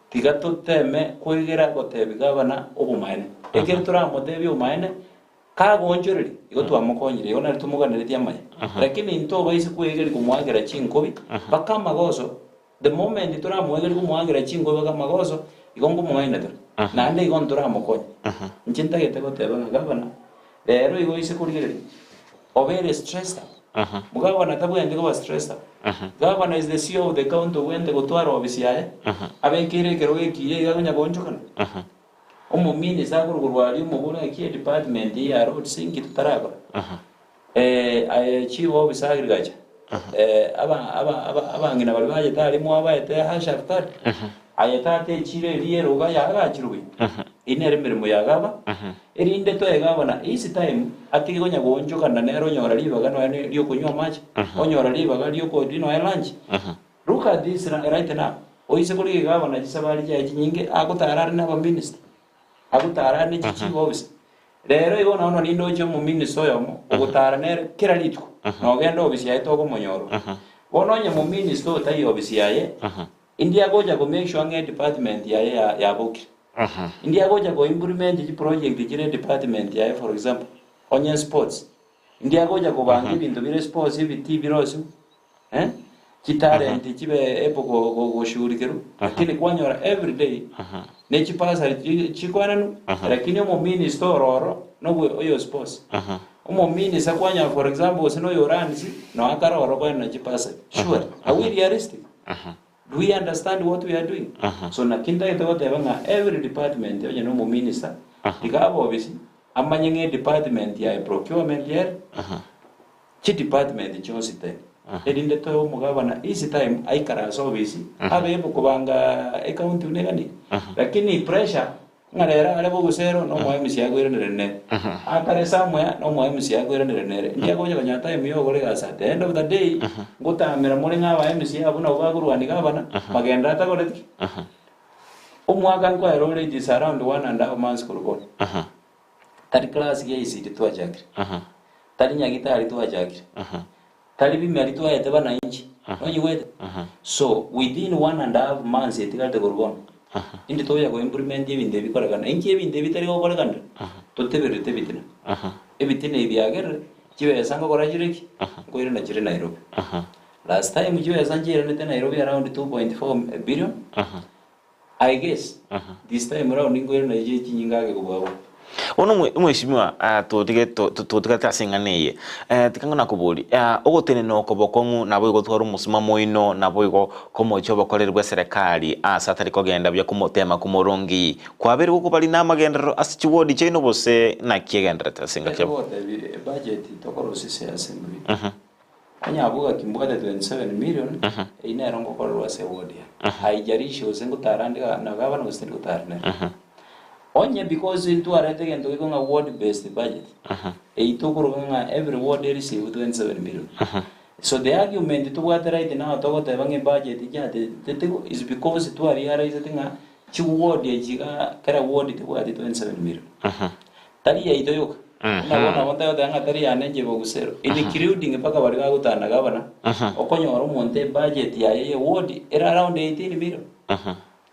Tiga toteme kwegera gotebi gavana obomaene. Ekero toramotebie obomaene, kagoonchoreria, igo twamokonyire, igo nari tomoganeretie amaya. Lakini ntobaise kwegeria komoakera chinkobi mpaka amagoso, the moment toramoegerie komoakera chinkobi mpaka amagoso, igo nkomong'aina tore, naende igo ntoramokonye. Inche ntagete goteba ng'a gavana, rero igo oise korigereria, obeire stressed up. Mugavana tabwenereti koba stressed up. Gavana is the CEO of the county obwenerete gotwara ofisi yaye, abekeire ekerogo ekiya iga akonya goonchokana. Omominista akorwa korwa aria omobori ng'aki edepartment eye ya roads inki totarakora. Aye chief officer agriculture, aba aba aba abang'ina baria bachete aria mwabaete hashaftari, aye tata echiro eria eroga yaagachirwe buya. Eyio nere emeremo ya gava, erinde toe gavana his time atige konya goonchokana nere onyora ribaga nonya ne riokonywa amache, onyora ribaga riokoria nonya lunch. Look at this right now, oise korigia gavana chisabari chiaye chinyinge agotara are na abaminister, agotara are ne chichief officer. Rero igo bono nindoche omominister oyomo ogotara nere kera rituko, nogenda ofisi yaye tokomonyora. Bono onye mominister oyo taiyo ofisi yaye, Indi agocha ko make sure ng'a edepartment yaye ya yabokire. Indi agocha ko implement chiproject chire edepartment yaye for example, onye sports, indi agocha kobanga ebinto bire sports ebitii bire osiu eh, chitalent chibe able go go goshughulikerwa, lakini kwanyora everyday ne chibursary chi chikoenanwa, lakini omominister oro oro nobwe oyo sports. Omominister kwanyora for example gose na oyo oransi, noe akare oro koenana chibursary, surely, are we realistic? Do we understand what we are doing? So naki ntagete goteba ng'a every department onye na omominister, tiga abe obisi, amanye ng'a edepartment yaye procurement ere, chidepartment chionsi ten, erinde toe omogabana each time aikare ase obisi, abe able kobanga ecounty buna egani. Lakini pressure Ng'a rero are bogusero nomoe emisia akoiraneria nere. Akare somewhere nomoe emisia akoiraneria nere. Inki agocha konya time yogokora egasi at the end of the day ngotamera more ng'a abae emisia abwo nabwo bakorwania gavana magenderero atakoreti ki? Omwaka nkoera ore it is around one and half months korwa bono. Third class ya ECD twachakire. Tari nyagitari twachakire. Tari bimeri twaete bananchi. Nonyigwete? So, within one and a half months etigarete korwa bono, indi togocha ko implement ebinto ebi bikorekana. Inki ebinto ebi bitari gokorekanire? Totebererete ebitina. Ebitina ebi biagerire, chibesa ngokora chire ki? Nkoirana chire Nairobi. Last time chibesa nchiiranete Nairobi around 2.4 billion, I guess this time round nkoirana chiche chinyinga ake kobua abwo. Bono omwe- omweshimiwa ah, totige to- to- totigate ase eng'ana eye eh, tiga ng'a nakobori ah, ogotenena oko bokong'u nabo igo tware omosuma moino nabo igo komochia obokoreri bwa eserekari ase atari kogenda buya komotema komorongii kwabeire gokobari na amagenderero ase chiwodi chiaino gose naki egendererete ase engaki Ekero ogotebi ebudget tokorosia ase assembly Onye abwo gaki mbwate 27 million, eyio nero ngokorerwa ase eward yane. Haijalishi gose ngotara ande na gavana gose tindi gotara nere. Onye because ntwarete egento gekorwa ng'a ward based budget, eyio tokoroka ng'a every ward ereceive 27 million. So the argument tobwate right now togoteba ng'a ebudget yatetigo is because twarealisete ng'a chiward echi igaa kera ward tebwati 27 million. Tari yaito yoka. Buna bono nabo ntagoteba ng'a tari yane inche bogusero, including mpaka baria bagotana gavana, okonyora omonto ebudget yaye ye ward ere around 18 million.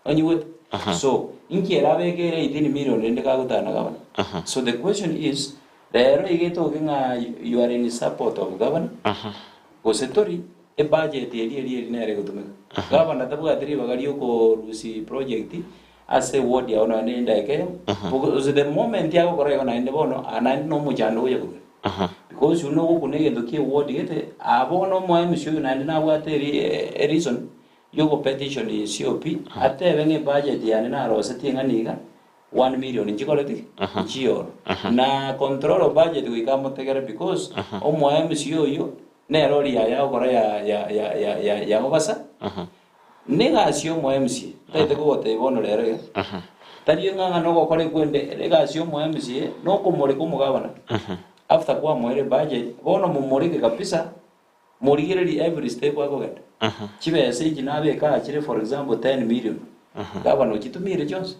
Onyigwete? So, inki erabeke ere 18 million rende kagotana gavana? So the question is, rero iga etoke ng'a you are in support of governor, gose tori, ebudget eria eria eria nere egotumeka. Gavana tabwati ribaga riokorusia project Ase eward yao nonya ne endaika eyemo, because the moment agokora igo naende bono aa naende na omochando ogocha korwa. Because oyio nogokuna egento kia eward gete, aa bono omo MC oyo naende nabwate eri ereason yogo petition COP, atebe ng'a ebudget yane narosetie eng'ana iga, one million nchikoreti ki? Nchiyoro. Na control of budget goika amotegere because omo MC oyio, nere oria yaya agokora ya ya ya ya ya ya oversight. Negasi y'omoemsie, ntagete kogotebia bono rero iga, tari ng'a ng'a nogokora ekwende, egasi y'omoemsie nokomoreka omogabana, after kwamoeire ebudget, bono momoreke kabisa, morigererie every step akogenda. Chibesa echi nabeka aa chire for example 10 million, gavana ochitumire chionsi,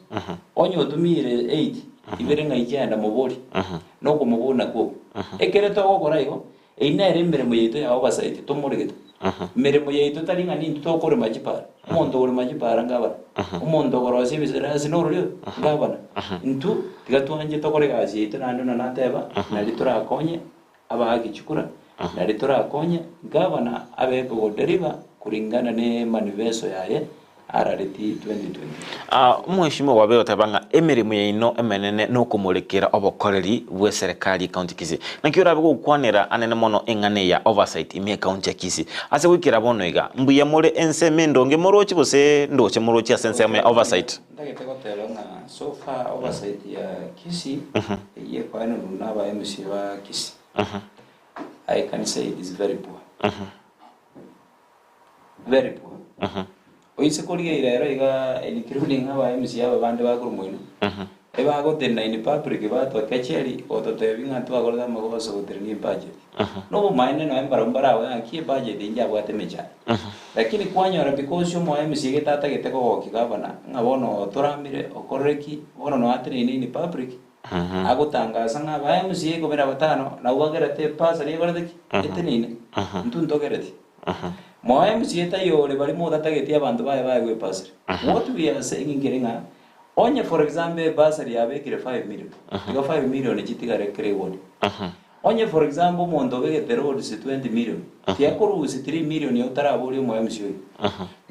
onye otumire eight, ibere ng'ai chiaenda moborie, nokomobuna kwokwo. Ekere togokora igo, Eyio nere emeremo yaito ya obasaeti tomoregete. Emeremo yaito tari ng'a nintwe tokorema chipara. Omonto okorema chipara ngabana. Omonto okorosia ebisirasi norori oyo ngabana. Intwe tiga twanche tokore egasi yaito naende buna nateba, nari torakonye abaaki chikura, nari torakonye gavana abe ogodeliver kulingana ne manifesto yaye RRT 2020. Omweshimiwa gwabeire goteba ng'a emeremo yaino emenene nokomorekera obokoreri bw'eserekari y'ecounty ya Kisii. Naki orabe gokwanera anene mono eng'ana eye ya oversight ime y'ecounty ya Kisii. Ase goikera bono iga, mbuya more ensemo endonge moroche gose ndoche moroche ase ensemo ya oversight? Ntagete goteba ng'a so far oversight ya Kisii eyio ekoenanwa na aba MCA ba Kisii, I can say it is very poor. Very poor. Oise korigia rero iga including aba MCA aba bande bakorwa moino, ebagotenena in public batwa kecheri gototebi ng'a twakorete amagoso gotenenia ebudget. Nobomaene nonya mbarabwo mbarabe ng'a ki ebudget eye njabwate emechando. Lakini kwanyora because omo MCA gete atagete kogokia gavana ng'a bono otoramire okorire ki, bono nonya ateneine in public, agotangasa ng'a aba MCA ikomi na batano nabwo bagerete ebasari ekorete ki? Eteneine. Intwe ntogereti. Moe MCA taiyo ore baria motatageti abanto baye baegwe ebasari. What we are saying nkere ng'a onye for example ebasari yabekire 5 million, igo 5 million chitigare kera eward. Onye for example omonto obegete roads 20 million, tiakorusia 3 million otaraboria omo MCA oyo.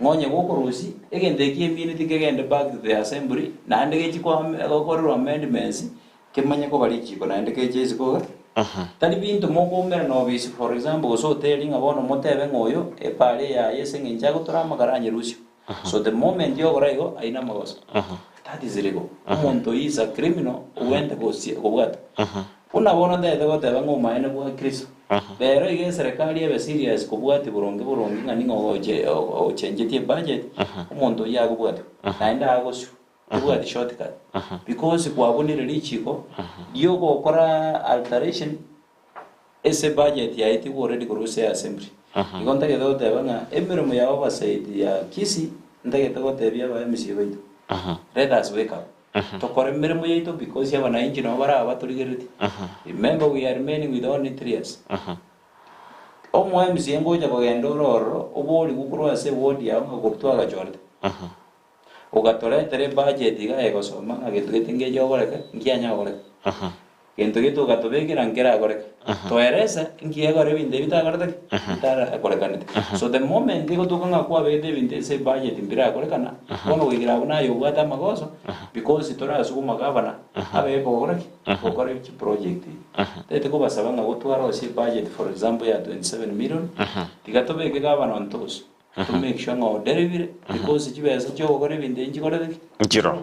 Ng'a onye gokorusia, egento eki emineti kegende back to the assembly, naende gechi gokorerwa amendments, kemanye koba richiko naende keche isiko iga. Tari binto mokoumerana obisi for example gose hoteli ng'a bono motebe ng'a oyo epara eyaye ase eng'encho agotora amakara anyerusie. So the moment yokora igo aye namagoso. That is illegal. Omonto oyo is a criminal ogwente gosie kobwata. Buna bono ntagete goteba ng'a omaene bwa Kristo. Rero iga eserekari ebe serious kobwatia boronge boronge ng'a ning'o ogoche ochengetie ebudget, omonto oyio agobwatwa. Naende agosio. Tobwati shortcut. Because kwabunire richiko riogokora alteration ase budget yaye tigwa already korwa ase assembly. Igo ntagete goteba ng'a emeremo ya oversight ya Kisii ntagete gotebia aba MCA baito, let us wake up. Tokore emeremo yaito because abanainchi nabo baraba batorigereretie. Remember we are remaining with only 3 years. Omo MCA ngocha kogenda ore ororo, oborigwe korwa ase eward yao ng'a korwa twagachorete. Ogatoretera ebudget iga egosoma ng'a gento gete ngeche ogoreka, nkianya gogoreka. Gento gete ogatobekera nkeragoreka. Toerese nki egora ebinto ebi bitakorete ki? Bitarakorekanete. So the moment egotoka ng'a kwabegete ebinto ase ebudget mbirakorekana, bono goikera abwo naye obwate amagoso, because torasuguma gavana abe gokora ki? Gokora chiproject echi. Tete kobasaba ng'a gotwarosie ebudget for example ya 27 million, tiga tobeke gavana on toes. To make sure ng'a oderivire because chibesa chiogokora ebinto ebi nchikorete ki? Nchiro.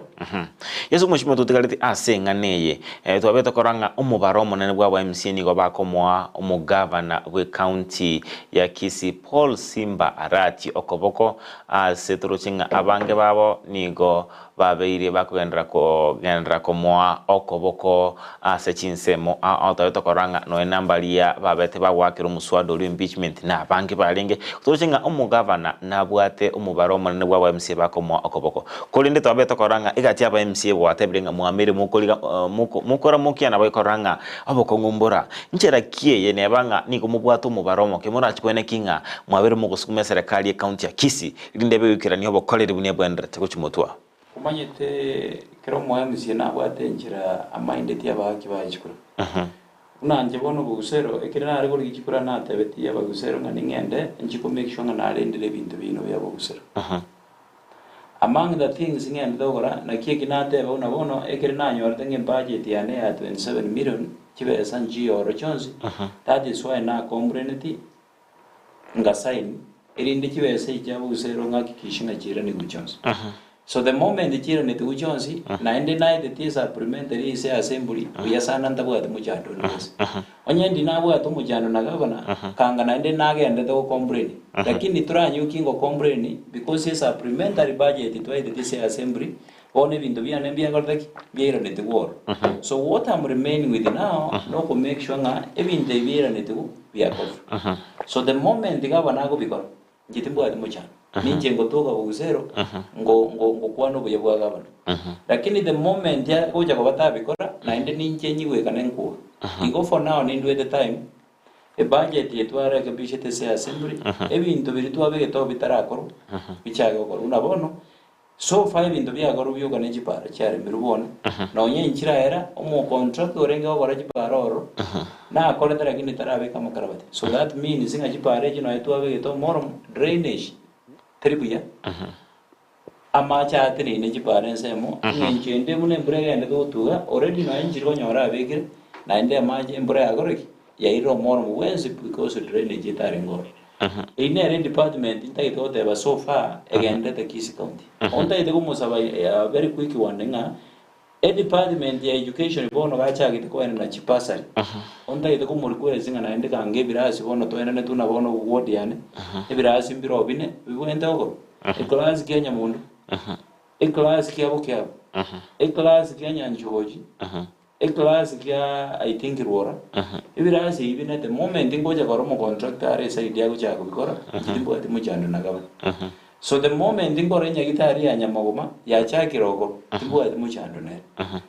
Yeso omochie ototigareti ase eng'ana eye, twabete korora ng'a omobaro omonene bw'aba MCA nigo bakomoa omogavana bw'ecounty ya Kisii Paul Simba Arati okoboko ase toroche ng'a abange babo nigo babeire bakogenderera kogenderera komoa okoboko ase chinsemo ao tari tokorora ng'a nonya nambaria babete bagoakera omoswada oria impeachment na abange barenge toroche ng'a omogavana nabwate omobaro omonene bwa aba MCA bakomoa okoboko. Korende twabete tokorora ng'a egati aba MCA gwatebire ng'a mwameire mokoriga moko mokoramokia nabo ekorora ng'a obokong'u mbora. Nchera ki eye neba ng'a nigo mobwate omobaro omoke morachi koeneki ng'a mwabeire mogosukuma eserekari y'ecounty ya Kisii Rinde ebegoikerania obokoreri buna ebwenerete gochia motwe. Omanyete kera omoemisia nabwate enchera amaindeti abaaki baye chikura. Buna inche bono obogusero, ekero nare korigia chikura natebetie abagusero ng'a ning'ende nchie ko make sure ng'a narendire ebinto biaino bia obogusero. Among the things ng'endete gokora, naki eki nateba buna bono ekere nanyorete ng'a ebudget yane ya 27 million, chibesa nchiyorwa chionsi, that is why nakompuraineti ngasign, erinde chibesa echi chia obogusero ng'akikishe ng'a chiiranigwe chionsi. So the moment chiiranetigwe chionsi, naende naeteti esupplementary ase assembly, buya sana ntabwati mochando onde bwensi. Onye ndi nabwate omochando na gavana, kanga naende nagendete gocomplain. Lakini toranyukie ngocomplain because esupplementary budget twaeteti ase assembly, bono ebinto biane mbiakorete ki? Mbiairanetigwe oro. So what I'm remaining with now, noko make sure ng'a ebinto ebi biairanetigwe biakorwa. So the moment gavana agobikora, inche timbwati mochando. Ninche ngotoka bogusero, ngo- ngo- ngokwana obuya bwa gavana. Lakini the moment agocha koba tabikora, naende ninche nyigwekane nkoa. Igo for now nindwete time, ebudget eye twarekebishete ase assembly, ebinto biria twabegete oo bitarakorwa, bichake gokorwa. Buna bono, So far ebinto biakorwa bioka ne chipara chiaremirwe bono, nonya enchira era omocontractor orenge gokora chipara ororo, nakorete lakini tarabeka amakarabati. So that means ng'a chipara echio nonya twabegete omoromo, drainage teri buya, amache ateneine chipara ensemo, eng'encho ende buna embura egendete gotuga, already nonya nchiri konyora abekire, naende amache embura yakorire ki? Yairire omoromo bwensi because drainage etarenge ororo. Eyio nere edepartment ntagete goteba so far egenderete Kisii County. Obo ntagete komosaba a very quick one ng'a edepartment ya education bono gachagete koenana chibursary, obo ntagete komo request ng'a naende kanga ebirasi bono toenanetwe na bono ward yane, ebirasi mbire bine bibwenerete gokorwa, eclass kia Nyamondo, eclass kia Bokiabu, eclass kia Nyanchochi, Eclass kia I think Rwora, ebirasi ebi bine the moment ngocha kora omocontractor are eside agochaka kobikora, inche timbwati mochando na gavana. So the moment nkora enyagitari ya Nyamagoma yachakire okorwa, timbwati mochando nere.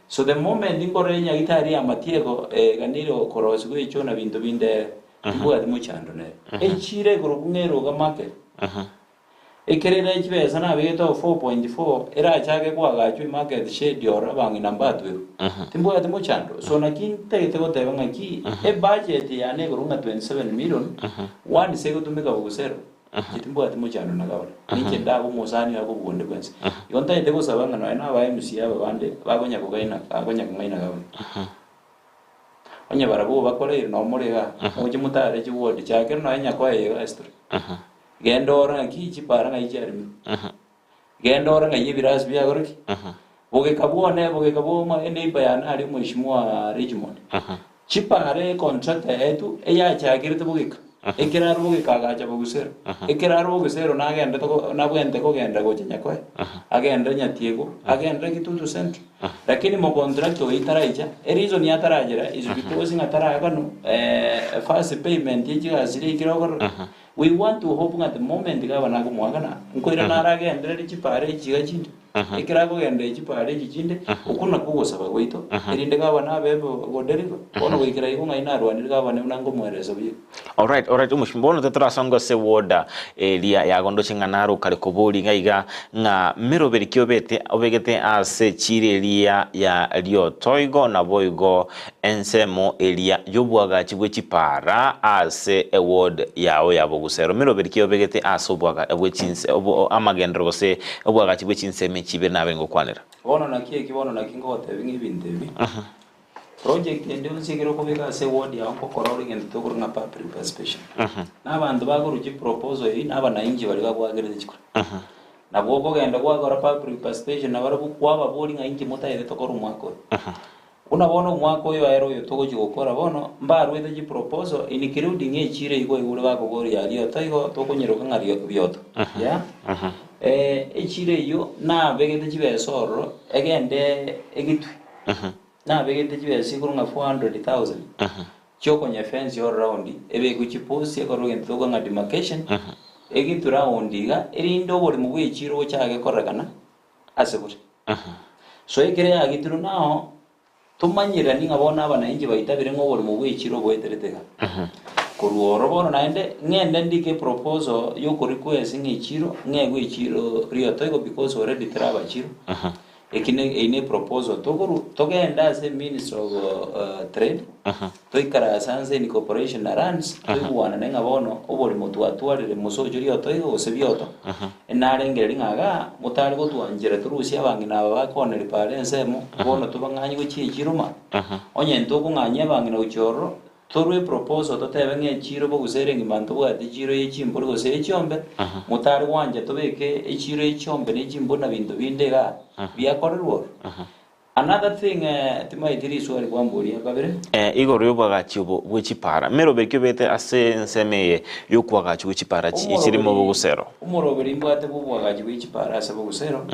So the moment nkora enyagitari ya Matieko eganire korosigwa echoo na binto binde ere, timbwati mochando nere. Echiro ekorokwa ng'a eroga market, Ekero ere chibesa nabegete oo 4.4 erachake koagachwa emarket shed oro abang'ina mbatwerwe. Timbwati mochando. So naki ntagete goteba ng'aki ebudget yane igoro ng'a 27 million once egotumeka bogusero inche timbwati mochando na gavana. Ninche ndabe omosani oye kobua onde bwensi. Igo ntagete gosaba ng'a nonya na aba MCA aba bande bakonya kogaina bakonya kong'aina gavana. Onye barabwo obakoreire nabo more igaa, moche motare chiward chiakera nonya nyakoe iga history. Genda orore ng'aki chipara ng'ai chiaremirwe. Genda orore ng'ai ebirasi biakorwa ki. Bogeka bwone, bogeka bwa eneighbor yane aria omweshimiwa Richmond. Chipara econtractor yaetwe eyachakerete bogeka. Ekero are bogeka agacha bogusero. Ekero are bogusero nagendete ko nabwenerete kogenda gocha Nyakoe, agende Nyatiego, agende Kitutu Central. Lakini mocontractor oyio taraicha, ereason atarachera is because ng'a taraganwa first payment ye chigasi chiria ekero okorora. We want to hope ng'a the moment gavana akomoakana, nkoirana aragenderere chipara echi iga chinde. Ekero akogenda echipara echi chinde, okwo nakwo ogosaba gwaito, erinde gavana abe godeliver. Bono goikera igo ng'ai narwanire gavana buna nkomoeresa buya. Alright, alright, omochie bono totorasonga ase woda eria yagondoche ng'a naro kare kobori iga iga ng'a meroberi ki obete obegete ase echiro eria ya riotoigo naboigo ensemo eria y'obwagachi bwe chipara ase eward yao ya bogusero meroberi ki obegete ase obwaga bwe chinse obo amagenderero gose obwagachi bwe chinsemo echi ibere nabe ngokwanera. Bono naki eki bono naki ngogotebia ng'a ebinto ebi. Project ende yonsi ekero okobeka ase eward yao nkokora ore egento tokoroka ng'a public participation. Na abanto bakorwa chiproposal ebi na abanainchi baria bagoakerete chikura. Nabo okogenda gwakora public participation nabarabwo kwababoria ng'a inki motaete tokore omwaka oyo. Buna bono omwaka oyo aere oyo togochia gokora bono, mbarwete chiproposal including echiro eyio kwaigure bakoboria ya rioto igo tokonyeroka ng'a rioto. Yeah? Echiro eyio nabegete chibesa ororo egende egitwe. Nabegete chibesa igoro ng'a 400,000 chiokonya efence all round, ebekwe chipost ekorwe egento tokwa ng'a demarcation, egitwe round iga, erinde oboremo bwa echiro bochake korekana ase bore. So ekere yagitirwe nao, tomanyererani ng'a bono abanainchi baitabire ng'a oboremo bwa echiro oboeterete iga. Korwa oro bono naende, ng'ende ndike eproposal yokorequest ng'a echiro, ng'egwe echiro rioto igo because already teraba chiro. Eki ne eyio ne proposal tokorwa togende ase ministry of trade toikaranse anse in cooperation na lands toigwanane ng'a bono oborimo twatwarire mosocho rioto iga gose bioto narengereria ng'a igaa motare gotwanchera torusie abang'ina aba bakoneria pare ensemo bono tobang'anye gochia echiro ma onye ntokong'anyia abang'ina gochia ororo Torue eproposal totebe ng'a echiro bogusera ere engima ntobwate echiro ye chimbori gose ye chiombe, motare gwancha tobeke echiro ye chiombe ne chimbori na binto binde igaa biakorerwa oro. Another thing timaeti riswali kwamboria kabere. Igoro y'obwagachi obo bwe chipara. Meroberi ki obete ase ensemo eye y'okwagachi gwe chipara chirimo bogusero? Omoroberi mbwate bw'obwagachi bwe chipara ase bogusero,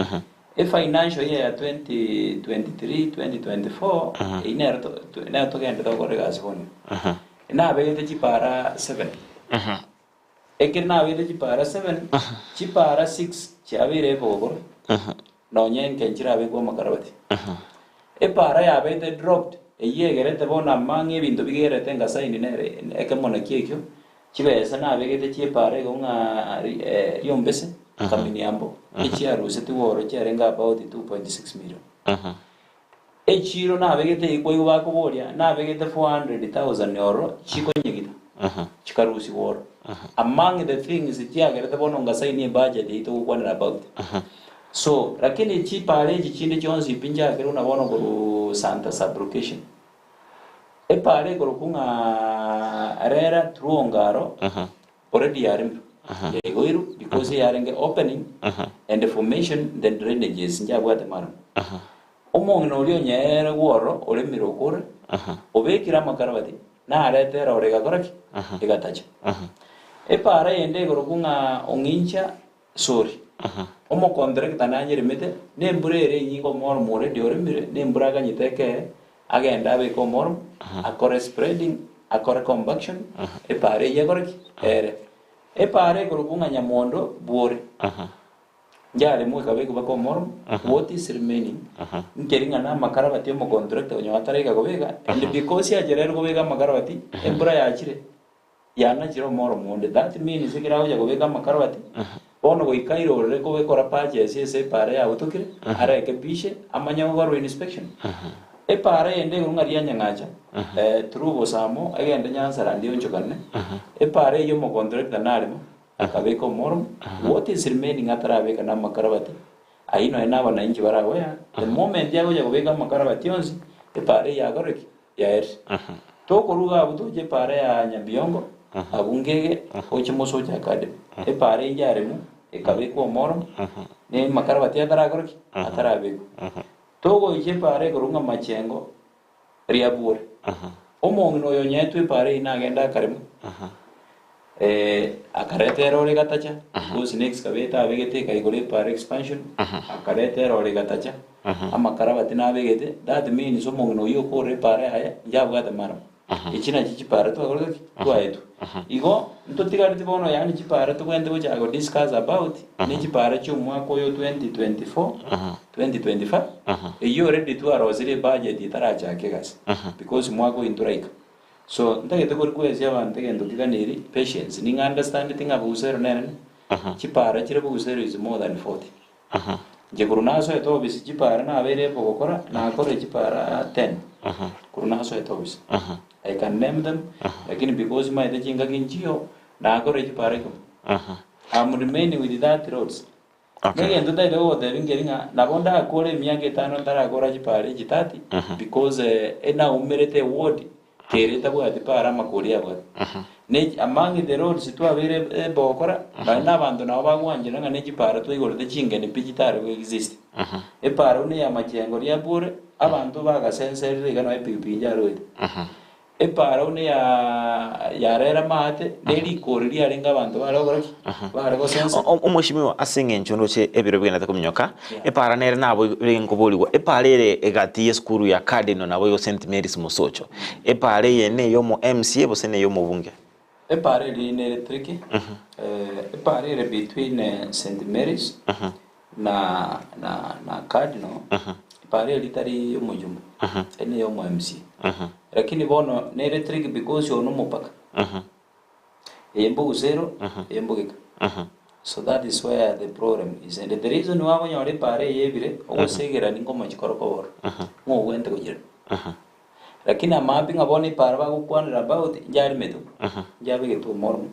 E financial year ya 2023, 2024 eyio nero to- to- nero togenderete gokora egasi bono. Nabegete chipara seven. Ekero nabegete chipara seven, chipara six chiabeire ebogoro, nonye nke nchirabekwe amakarabati. Epara yabete dropped, eyio egerete bono amang'e ebinto bigerete ngasaini nere ekemo nakio ekio, Chibesa nabegete chi'epaara igo ng'a riombese, kaminiambo, echiarusetigwe oro chiarenge about 2.6 million. Echiro nabegete eyio kwaigwa bakoboria, nabegete 400,000 oro chikonyegita, chikarusigwa oro. Among the things chiagerete bono ngasaini ebudget eyio togokwanera about. So, lakini chipaara echi chinde chionsi pi nchakerwe na bono korwa Santa sub-location. Epaara ekorokwa ng'a rera through Ongaro already yaremirwe, yaigoirwe because yarenge opening and formation then drainages nchabwate murram. Omong'ina oria onyeere gwororo oremire okore, obekire amakarabati, narete eroro egakora ki? Egatacha. Epaara yende ekorokwa ng'a Ong'incha Sori. Omokontrakta nanyeremete, nembura ere enyinge omormo already oremire, nembura aganyete ekee, agende abeke omormo, akore spreading, akore compaction, epaara eyio ekore ki? Ere. Epaara ekorokwa ng'a nyamondo bwore, yaremwa ekabekwa mpaka omormo, what is remaining, nkeri ng'a namakarabati omokontrakta onye ataraika kobeka, and because achererwe kobeka amakarabati, embura yachire, Yanachire omoro onde. That means ekero agocha kobeka amakarabati, bono goika airorere kobekora purchase ase epaara yabutokire, arekebishe, amanye gokorwa inspection. Epaara eyende igoro ng'a rianyang'acha, through Bosamo, egende Nyansarandia eonchokane, epaara eyio omocontractor narema, akabeka omoro, what is remaining atarabeka na amakarabati, ayio nonya na abanainchi baragoya, the moment agocha kobeka amakarabati onsi, epaara eyio yakorire ki? Yaeri. Tokoruga abwo toche epaara ya Nyabiongo, abwo ngege, oche Mosocho Academy. Epaara eyio yaremwa, ekabekwa omoro, na amakarabati atarakora ki? Atarabekwa. Togoicha epaara ekorokwa ng'a Machengo, Riabure. Omong'ina oyo onyaetwe epaara eyio nagende akarema, akareta erori egatacha, because ne excavator abegete ekaigora epaara expansion, akareta erori egatacha, amakarabati nabegete, that means omong'ina oyio okorora epaara yaye, inche abwate murram. Echi nachi chipara twakorete ki? Twaetwe. Igo ntotigareti bono yaani chipara tobwenerete gochaka go discuss about ne chipara chia omwaka oyo 2024, 2025, eyio already twarosirie ebudget etarachaka egasi because mwaka oyio ntoraika. So ntagete ko request abanto egento kiganeri patience, ning'a understandeti ng'a Busero nere chipara chire Busero is more than 40. Inche korwa nasoete ofisi chipara nabeire gokora, nakorire chipara 10 korwa nasoete ofisi. I can name them, lakini because maete chingaki nchiyo, nakorire chipara ikomi. I'm remaining with that roads. Okay. Negento ntaete gogotebia nkeri ng'a nabo ndakore emiaka etano ntarakora chipara echi 30 because eh, enaumerete eward kere etabwati para amakori abwate. Ne among the roads twabeire able gokora, nonye na abanto nabo bagwanchera ng'a ne chipara twaigorete chingeni pi chitare go exist. Epara buna eya Machengo riabure, abanto bagasenserire iga nonye epikipiki ncharoete. Epara buna eya yarera maate, ne rikori riarenge abanto bare gokora ki? Bare gosensa. Omweshimiwa ase eng'encho ndoche ebiro bigenderete kominyoka, Yeah. epara nere nabo ere nkoborigwa, epara ere egati y'esukuru ya Cardinal naboigo St Mary's Mosocho, epara eye neyomo MCA gose neyomobunge? Epara eria nere tricky, epara ere between St Mary's na na na Cardinal, epara eria tari omojumbe, eri neyomo MCA. Lakini bono nere tricky because oyo nomopaka. Eye mbogusero, eye mbogeka. So that is where the problem is. And the reason why okonyora epara eye ebire, ogosegerani nkomochi kore kobora, ng'o ogwente koyerema. Lakini amaambia ng'a bono epara bagokwanera about, njaremetwe, njabegetwe omormo.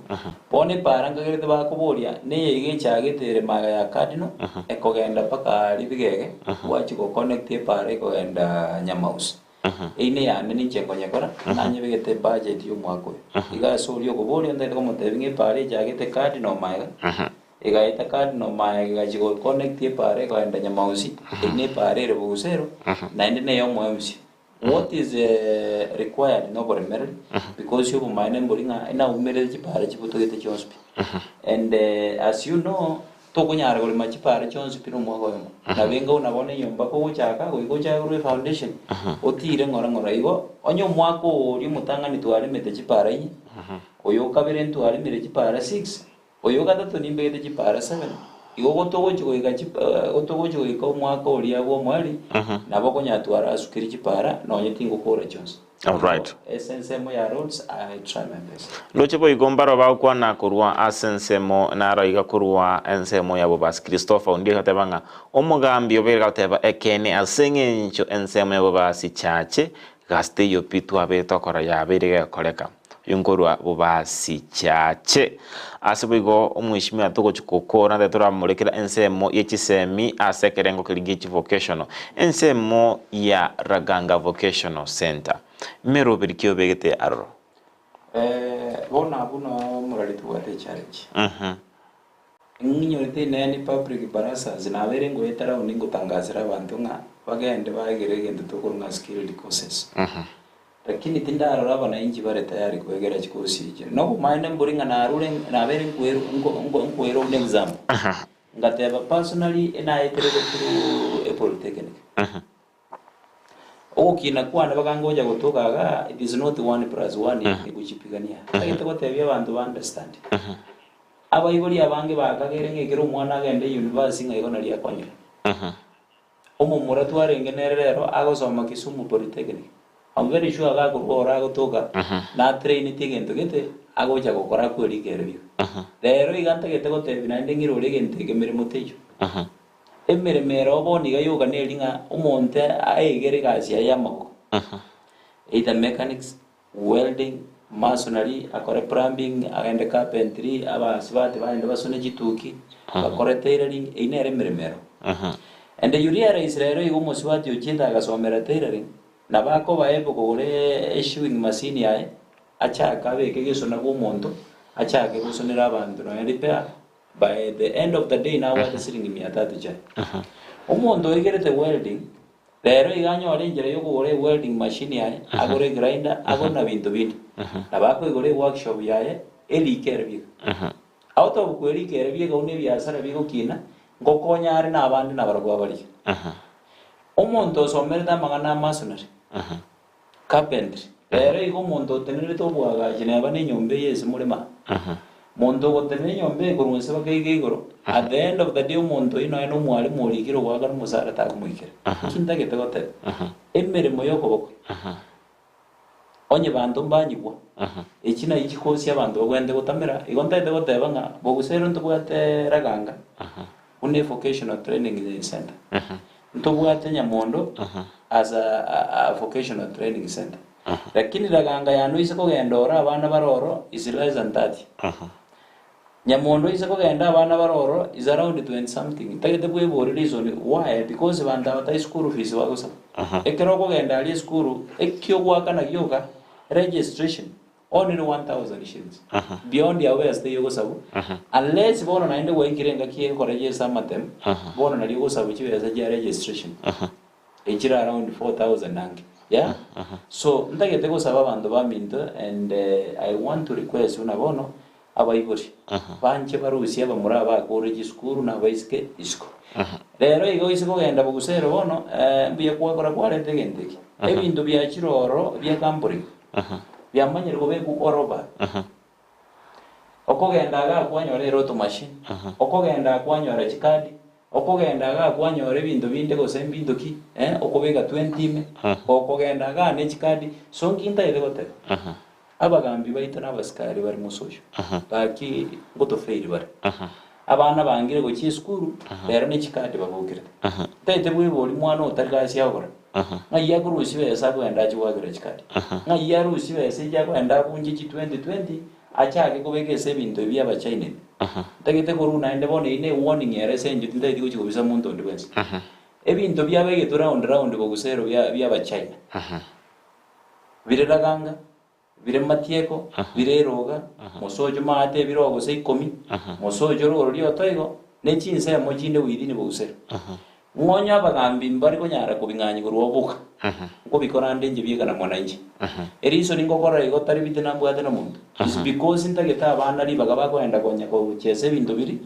Bono epara nkagerete bakoboria, neye iga echagete ere maega ya Cardinal, ekogenda mpaka aria Bigege, gwachia goconnect epara ekogenda Nyamausi. Eyio neyane ninche nkonyekora, nanyebegete ebudget y'omwaka oyo. Iga ase oria okoboria ntagete komotebia ng'a epara echagete Cardinal maega, egaeta Cardinal maega egachia go connect epara ekoenda Nyamausi, eyio ne epara ere Bogusero, naende neye omoemsia. What is required noboremereri, because obomaene mbori ng'a naumerete chipara chibutogete chionsi pi. And as you know, Tokonyara korema chipara chionsi pi nomwaka oyomo. Nabo enga buna bono enyomba kogochaka, goika ochake korwa efoundation, otire ng'ora ng'ora. Igo, onye omwaka oria omotang'ani twaremete chipara inye, oyo okabere ntwaremire chipara six, oyo ogatato nimbegete chipara seven, igo gotogochi goika chip- gotogochi goika omwaka oria bwa omoerio, nabo okonyara twarasukire chipara nonye tingokora chionsi. Alright. Ase ensemo ya roads I try my best. Ndoche boigo mbaro bagokwana korwa ase ensemo naro iga korwa ensemo ya Bobasi Christopher onde agateba ng'a omogambi obeire goteba ekeene ase eng'encho ensemo ya Bobasi chache gasi teiyo pi twabeire tokora yabeire gekoreka. Oyio nkorwa Bobasi chache. Ase boigo omweshimiwa togochi gokora ntabe toramorekera ensemo ye chisemi ase ekerengo keria gie chivocational ensemo ya Raganga Vocational Centre. Meroberi ki obegete aroro? Bono abwo noo omorari tobwate echallenge. Ng'inyorete inee public barazas nabeire ngoeta round ngotangasera abanto ng'a bagende baegere egento tokorwa ng'a skilled courses. Lakini tindarora abanainchi bare tayari kwegera chikosi echi. Nobomaene mbori ng'a narure nabeire nkweru nko- nko- nkoira onde example. Ngateba personally enaeterete through epolytechnic. Ogokina kwane bakangocha gotoka igaa it is not one plus one egochipigania. Ntagete gotebia abanto ba understand. Abaibori abange bakagere ng'a ekero omwana agende university ng'a igo nario akonyora. Omomura twarenge nere rero agosoma Kisumu Polytechnic. I'm very sure gakorwa oro agotoka natraineti egento gete agocha gokora akwe riko ere riko. Rero iga ntagete gotebia naende ng'ire ore egento eke meremo teiyo. Emeremo ere oo bono iga yoka neri ng'a omonto aegere egasi yaye y'amaboko. Either mechanics, welding, masonry, akore plumbing, agende carpentry, abasubati bagende basone chituki, bakore tailoring, eyio nere emeremo ero. And you realize rero iga omosubati ochiete agasomera tailoring, nabo akoba able kogora esewing machine yaye, achake abeke gesona bwa omonto, achake gosonera abanto nonya repair, by the end of the day nabwate siringi mia tatu chiaye. Omonto oigerete welding, Rero iga anyore enchera y'okogora ewelding machine yaye, agore egrinder, agore na binto binde. Nabo akoigora eworkshop yaye, erike ere bieka. Out of kwerika ere bieka buna ebiasara bigokina, ngokonya are na abande nabarabwo abarike. Omonto osomerete amang'ana a masonry, carpentry. Rero iga omonto otenerete oboagachi neba nenyomba eye ase morema. Monto ogotenena enyomba eye korwa inse baka iga igoro, at the end of the day omonto oyio nonya nomwalimu orikire ogoakana omosara takomoikera. Inki ntagete goteba? Emeremo yokoboko, onye banto mbanyigwa, echi nachi chikosi abanto bagwenerete gotamera, igo ntagete goteba ng'a bogusero ntobwate raganga buna evocational training center, ntobwate nyamondo as a vocational training center. Lakini raganga yane oise kogenda oro abana bare oro is less than 30. Nyamondo oise kogenda abana bare oro is around 20 something. Ntagete bwebori reason why because banto aba tari school fees bagosaba. Ekero okogenda aria esukuru ekio ogoakana gioka registration only 1000 shillings. Beyond abwo besa teiyo ogosabwa unless bono naende gwaikire engaki ekoregister amatemu bono nario ogosabwa chibesa chia registration. Echire around 4000 ange yeah so ntagete gosaba abanto baminto and I want to request buna bono abaibori banche barusie abamura abakure chisukuru na abaisike isiko. Rero iga oise kogenda bogusero bono mbuya kwakora kwareta egento eke. Ebinto biachire ororo bia gambling biamanyire kobekwa oroba. Okogenda iga kwanyora eroto machine, okogenda kwanyora chikadi, okogenda iga kwanyora ebinto binde gose mbinto ki, eh, okobeka 20 ime, okogenda igaa ne chikadi, so nki ntaete goteba? Abagambi baito na abasikari bare mosocho, gaki ngotofail bare. Abana bangire gochia esukuru, rero ne chikadi babokerete. Ntaete bwebori mwana otari gasi agokora, ng'ai akorusia chibesa akogenda achie goakera chikadi? Ng'ai arusie chibesa echi akogenda abunche chi 20 20 achake kobeka ase ebinto ebi bi'Abachaina ebi? Ntagete korwa naende bono eyio ne warning ere ase eng'encho tintageti gochia kobisa monto onde bwensi. Ebinto biabegetwe round round bogusero bia bi'Abachaina, bire raganga, Bire matieko, bire eroga, mosocho maate ebirogo gose ikomi, mosocho rogoro riotoigo, ne chinsemo chinde within bousero. Ng'onye abagambi mbare konyara kobing'anyia korwa oboka, nkobikora ande inche bieka na mwananchi. Eriso ningokorora igo tari bitina mbwate nomonto. Is because ntagete abana ribaga bakoenda konya gochesa ebinto biria,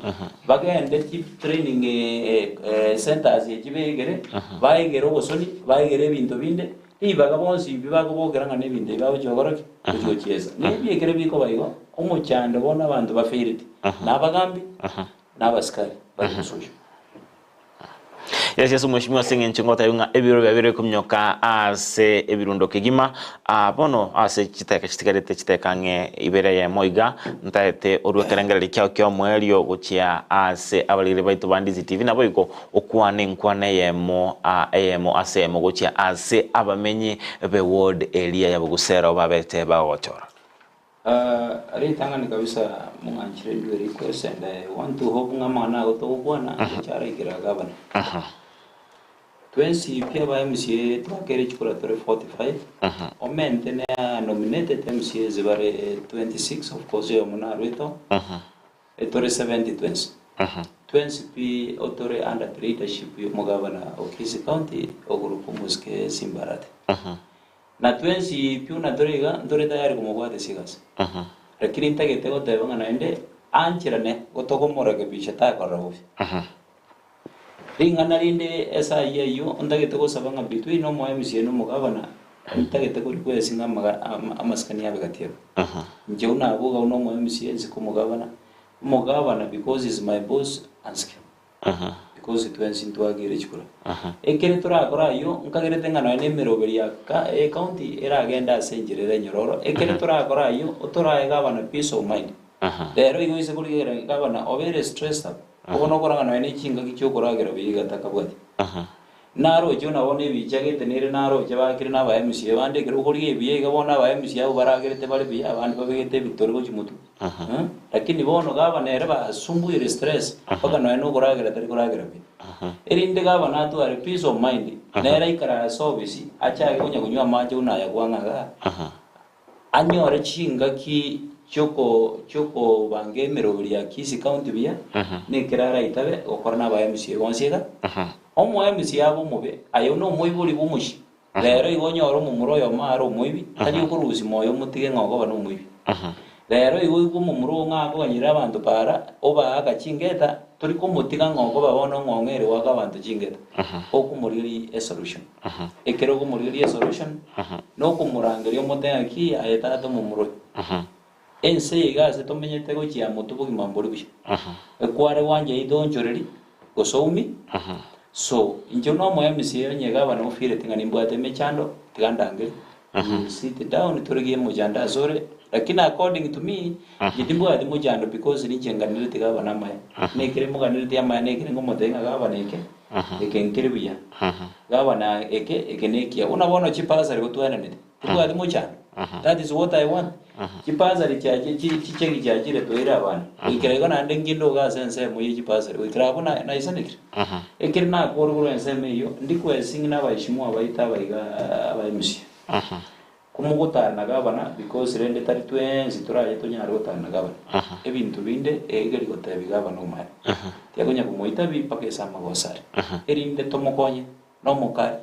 bagende chi training centers echi begere, baegere obosoni, baegere ebinto binde, Ribaga bonsi pi bakobokera ng'a nebinto ebi bagochia gokora ki? Gochia gochiesa. Nebi ekero bikoba igo, omochando bono abanto bafaileti, na abagambi, na abasikari bare gosoywa. Yes, yes, omweshimiwa ase eng'encho ngotebi ng'a ebiro biaye bire kominyoka ase ebirundo kegima. Ah, bono ase chiteka chitigarete chiteka ang'e ibere eyemo iga, ntaete orue ekerengererio kiao kia omoerio gochia ase abariri baito ba Ndizi TV, naboigo Okwane enkwana eyemo a eyemo ase eyemo gochia ase abamenyi be ward eria ya Bogusero babete bagochora. Ritang'ani kabisa mong'anchire ndue request and I want to hope ng'a amang'ana ago togokwana ngocha araikera gavana. Twensi pi aba MCA twakeire chikura tore 45 omente ne nominated MCAs bare 26 of course oyomo narwete oo. Tore 70 twensi. Twensi pi otore under the leadership y'omogabana o Kisii County okorokwa omosike Simbarati. Na twensi pi buna tore iga ntore tayari komobwatesia egasi. Lakini ntagete goteba ng'a naende ancherane gotogomorekebisha takorora bobe. Ring'ana rinde ase ayio ayio ntagete gosaba ng'a between omo MCA na omogabana ntagete ko request ng'a amaga amasikani abe gati yabo. Inche buna abwo iga buna omo MCA nsike omogabana, omogabana because is my boss ansike because twensi ntwageire chikura. Ekere torakore ayio nkagerete ng'a nonya na emeroberi ya ka ecounty eragende ase enchera ere enyororo, ekere torakore ayio otorae gabana peace of mind. Rero igo ase korigereria gabana obeire stressed up. Obo nokorang'a nonya ne chingaki chi'okoragera buya iga takabwati. Naroche buna bono ebicha gete nere naroche bakire na aba MCA bande ekero okorigia ebiya iga bono aba MCA abwo baragerete bare buya abande babegete ebitori gochia motwe. Eh, lakini bono gavana ere basumbuire stress mpaka nonya na okoragera tari koragera buya. Erinde gavana atware peace of mind nere aikare ase ofisi achake konya konywa amache buna aya kwang'a igaa. Anyore chingaki chi'okobanga emeroberi ya Kisii County buya, nekero araitabe gokora na aba MCA bonsi iga. Omo MCA abe omobe, aye buna omoibori bw'omochie, rero igo onyore omomura oyomo are omoibi, tari okorusia moyo omotige ng'a okoba nomoibi. Rero igo oigwe omomura oo ng'a akoganyerera abanto para, obaaka chingeta, tori komotiga ng'a okoba bono ng'a ong'ere goaka abanto chingeta. Okomorigereria esolution. Ekero okomorigereria esolution, nokomorangeria omote ng'aki aye tata omomura oyo. Ense eye iga ase tomenyete gochia motwe bogima mbori buya. Ekware gwancha yaito onchoreri, gose oumi, so inche buna omo MCA onye gavana ofireti ng'a nimbwate emechando, tiga ndangerie, we will sit down torigie emochando asore, lakini according to me, inche timbwati mochando because ninche nganereti gavana amaya. Nekere moganereti amaya nekere ngomotebia ng'a gavana eke, eke nkere buya, gavana eke, eke nekiya. Buna bono chibasari gotweananete. Tibwati mochando. That is what I want. Chibasari chiache chi- chicheki chiachire toire abana. Goikera igo naende nginde iga ase ensemo ye chibasari. Goikera abwo na- naisanekire. Ekere nakore korwa ensemo eyio, ndikwesing na abaheshimiwa baito aba iga aba MCA. Komogotara na gavana because rende tari twensi torache tonyare gotara na gavana. Ebinto binde egeri gotebi gavana omanye. Tiakonya komoita bi mpaka ase amagoso are. Erinde tomokonye. Nomokari,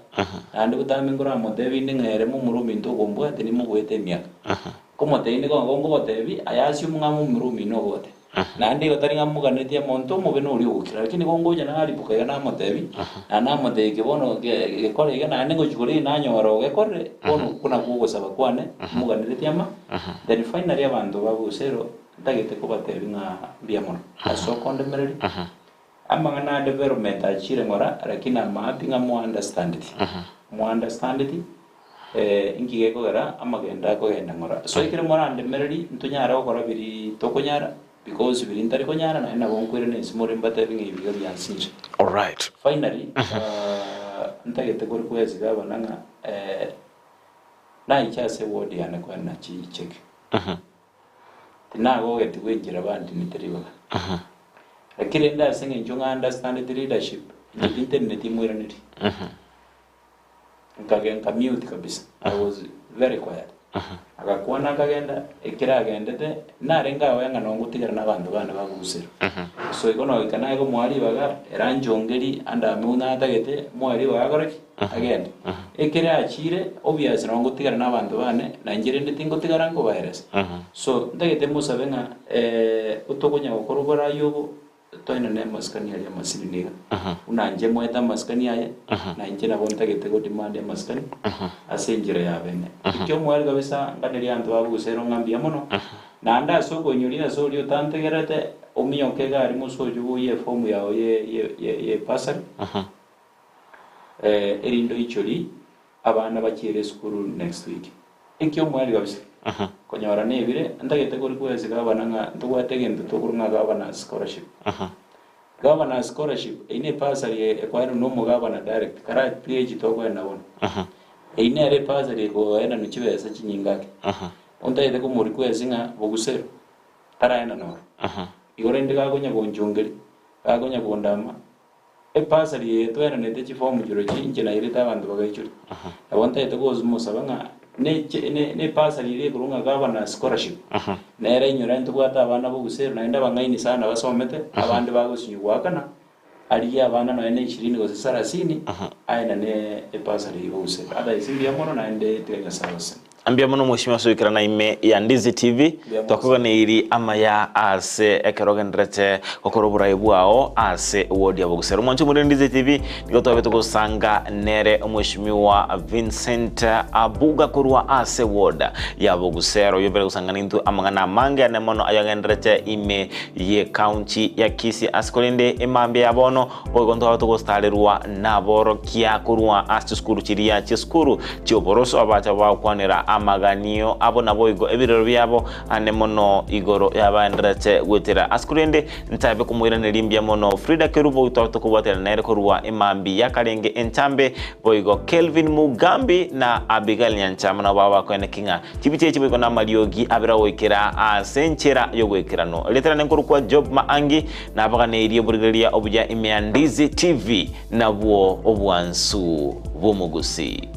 naende botambe nkoramotebie inde ng'a ere momura ominto okombwate nimogoete emiaka. Nkomotebia inde konya ngogotebi, aye ase omong'ama omomura omino ogote. Naende igo tari ng'a moganetie omonto omobe noria ogokira, lakini igo ngocha nariboka iga namotebi, na namotebia eke bono gekore iga, naende ngochia koria nanyora ogekorire, bono okwo nakwo ogosaba kwane, moganeretie ama, then finally abanto ba Bosero ntagete kobatebia ng'a mbuya mono ase okondemereria. Amang'ana a development achire ng'ora lakini amahappy ng'a mo understandeti, mo understandeti inki gekogera amagendo akogenda ng'ora. So ekero morandemereri ntonyare gokora biria tokonyara because biria ntari konyara naende nabo nkoirana inse more mbatebi ng'a ebi iga biansinche. Alright. Finally, ntagete ko request gavana ng'a naiche ase eward yane koenana chicheki. Tinagogetigwe enchera bandinete ribaga. Lakini rende ase eng'encho ng'a understandeti leadership, inche tinteneneti moiraneri. Nkage nka mute kabisa. I was very quiet. Agakwana akagenda, ekero agendete, narenge aoe ng'a nongotigara na abanto bane bagusera. So igo noika naye komoa ribaga, ere anchongeri, andame buna atagete, moe ribaga akore ki? Agende. Ekere achiire, obvious nabo ngotigara na abanto bane, na inche rende tingotigara nkobaeresa. So, ntagete mosabe ng'a otokonya gokora oborai obo, toenane amasikani aria amasini niga. Buna inche moete amasikani aye, na inche nabo ntagete go demand amasikani, ase enchera ya bene. Ekio omwari kabisa, nganeria abanto ba Bosero ng'a mbuya mono, naende ase okoinyoria ase oria otantegerete, ominyoke iga aria mosocho boyie eform yao ye ye ye bursary. Erinde oichorie abana bachiere esukuru next week. Eki omweri kabisa. Konyora nebire, ntagete ko request gavana ng'a ntobwate egento tokorwa ng'a governor's scholarship. Governor's scholarship, eyio ne ebursary ekoenanwa na omogavana direct, kara PH tokoenana bono. Eyio nere ebursary ekoenanwa chibesa chinyinge ake. Ontagete komo request ng'a bogusero, taraenana oro. Igo rende gakonya gonchongeria, gakonya kondama. Ebasari eye twenanete chifomu chirochio inche nairete abanto bagaichoria. Nabo ntagete gosmosaba ng'a neche ne nebasari eria ekorwa ng'a Governor's Scholarship, nere inyora ntobwate abana b'obusero naende abang'aini sana basomete, abande bagosinywa goakana, arigie abana nonya ne ishirini gose sarasini, aenane ebasari eyio b'obusero. Otherwise mbuya mono naende tiga Nyasae agosesenie. Mbuya mono mweshimiwa ase goikerana ime ya Ndizi TV, twakoganeiri amaya ase ekero ogenderete gokora oborai bwao ase ward ya Bogusero. Omwancho omoriri Ndizi TV nigo twabete gosanga nere omweshimiwa Vincent Abuga korwa ase ward ya Bogusero. Oyio obere gosanga nintwe amang'ana amange ane mono ayogenderete ime ye county ya Kisii ase korende emambia ya bono Boigo ntwaba togostarerwa naborokia korwa ase chisukuru chiria chi'esukuru chi'oboroso abacha bagokwanera amaganio abo naboigo ebirero biabo ane mono igoro yabaenderete goetera ase korende ntabe komoiraneria mbuya mono Frida Kerubo oyio twaba tokobwaterana nere korwa emambia yakarenge entambe boigo Kelvin Mugambi na Abigail Nyanchama nabo baba bakoeneki ng'a Chibicha echi boigo namariogi abere agoikera ase enchera y'ogoikeranu. Erieta riane nkorokwa Job Maangi, nabaganeirie oborigereria obuya ime ya Ndizi TV, nabwo obwansu bw'omogusii.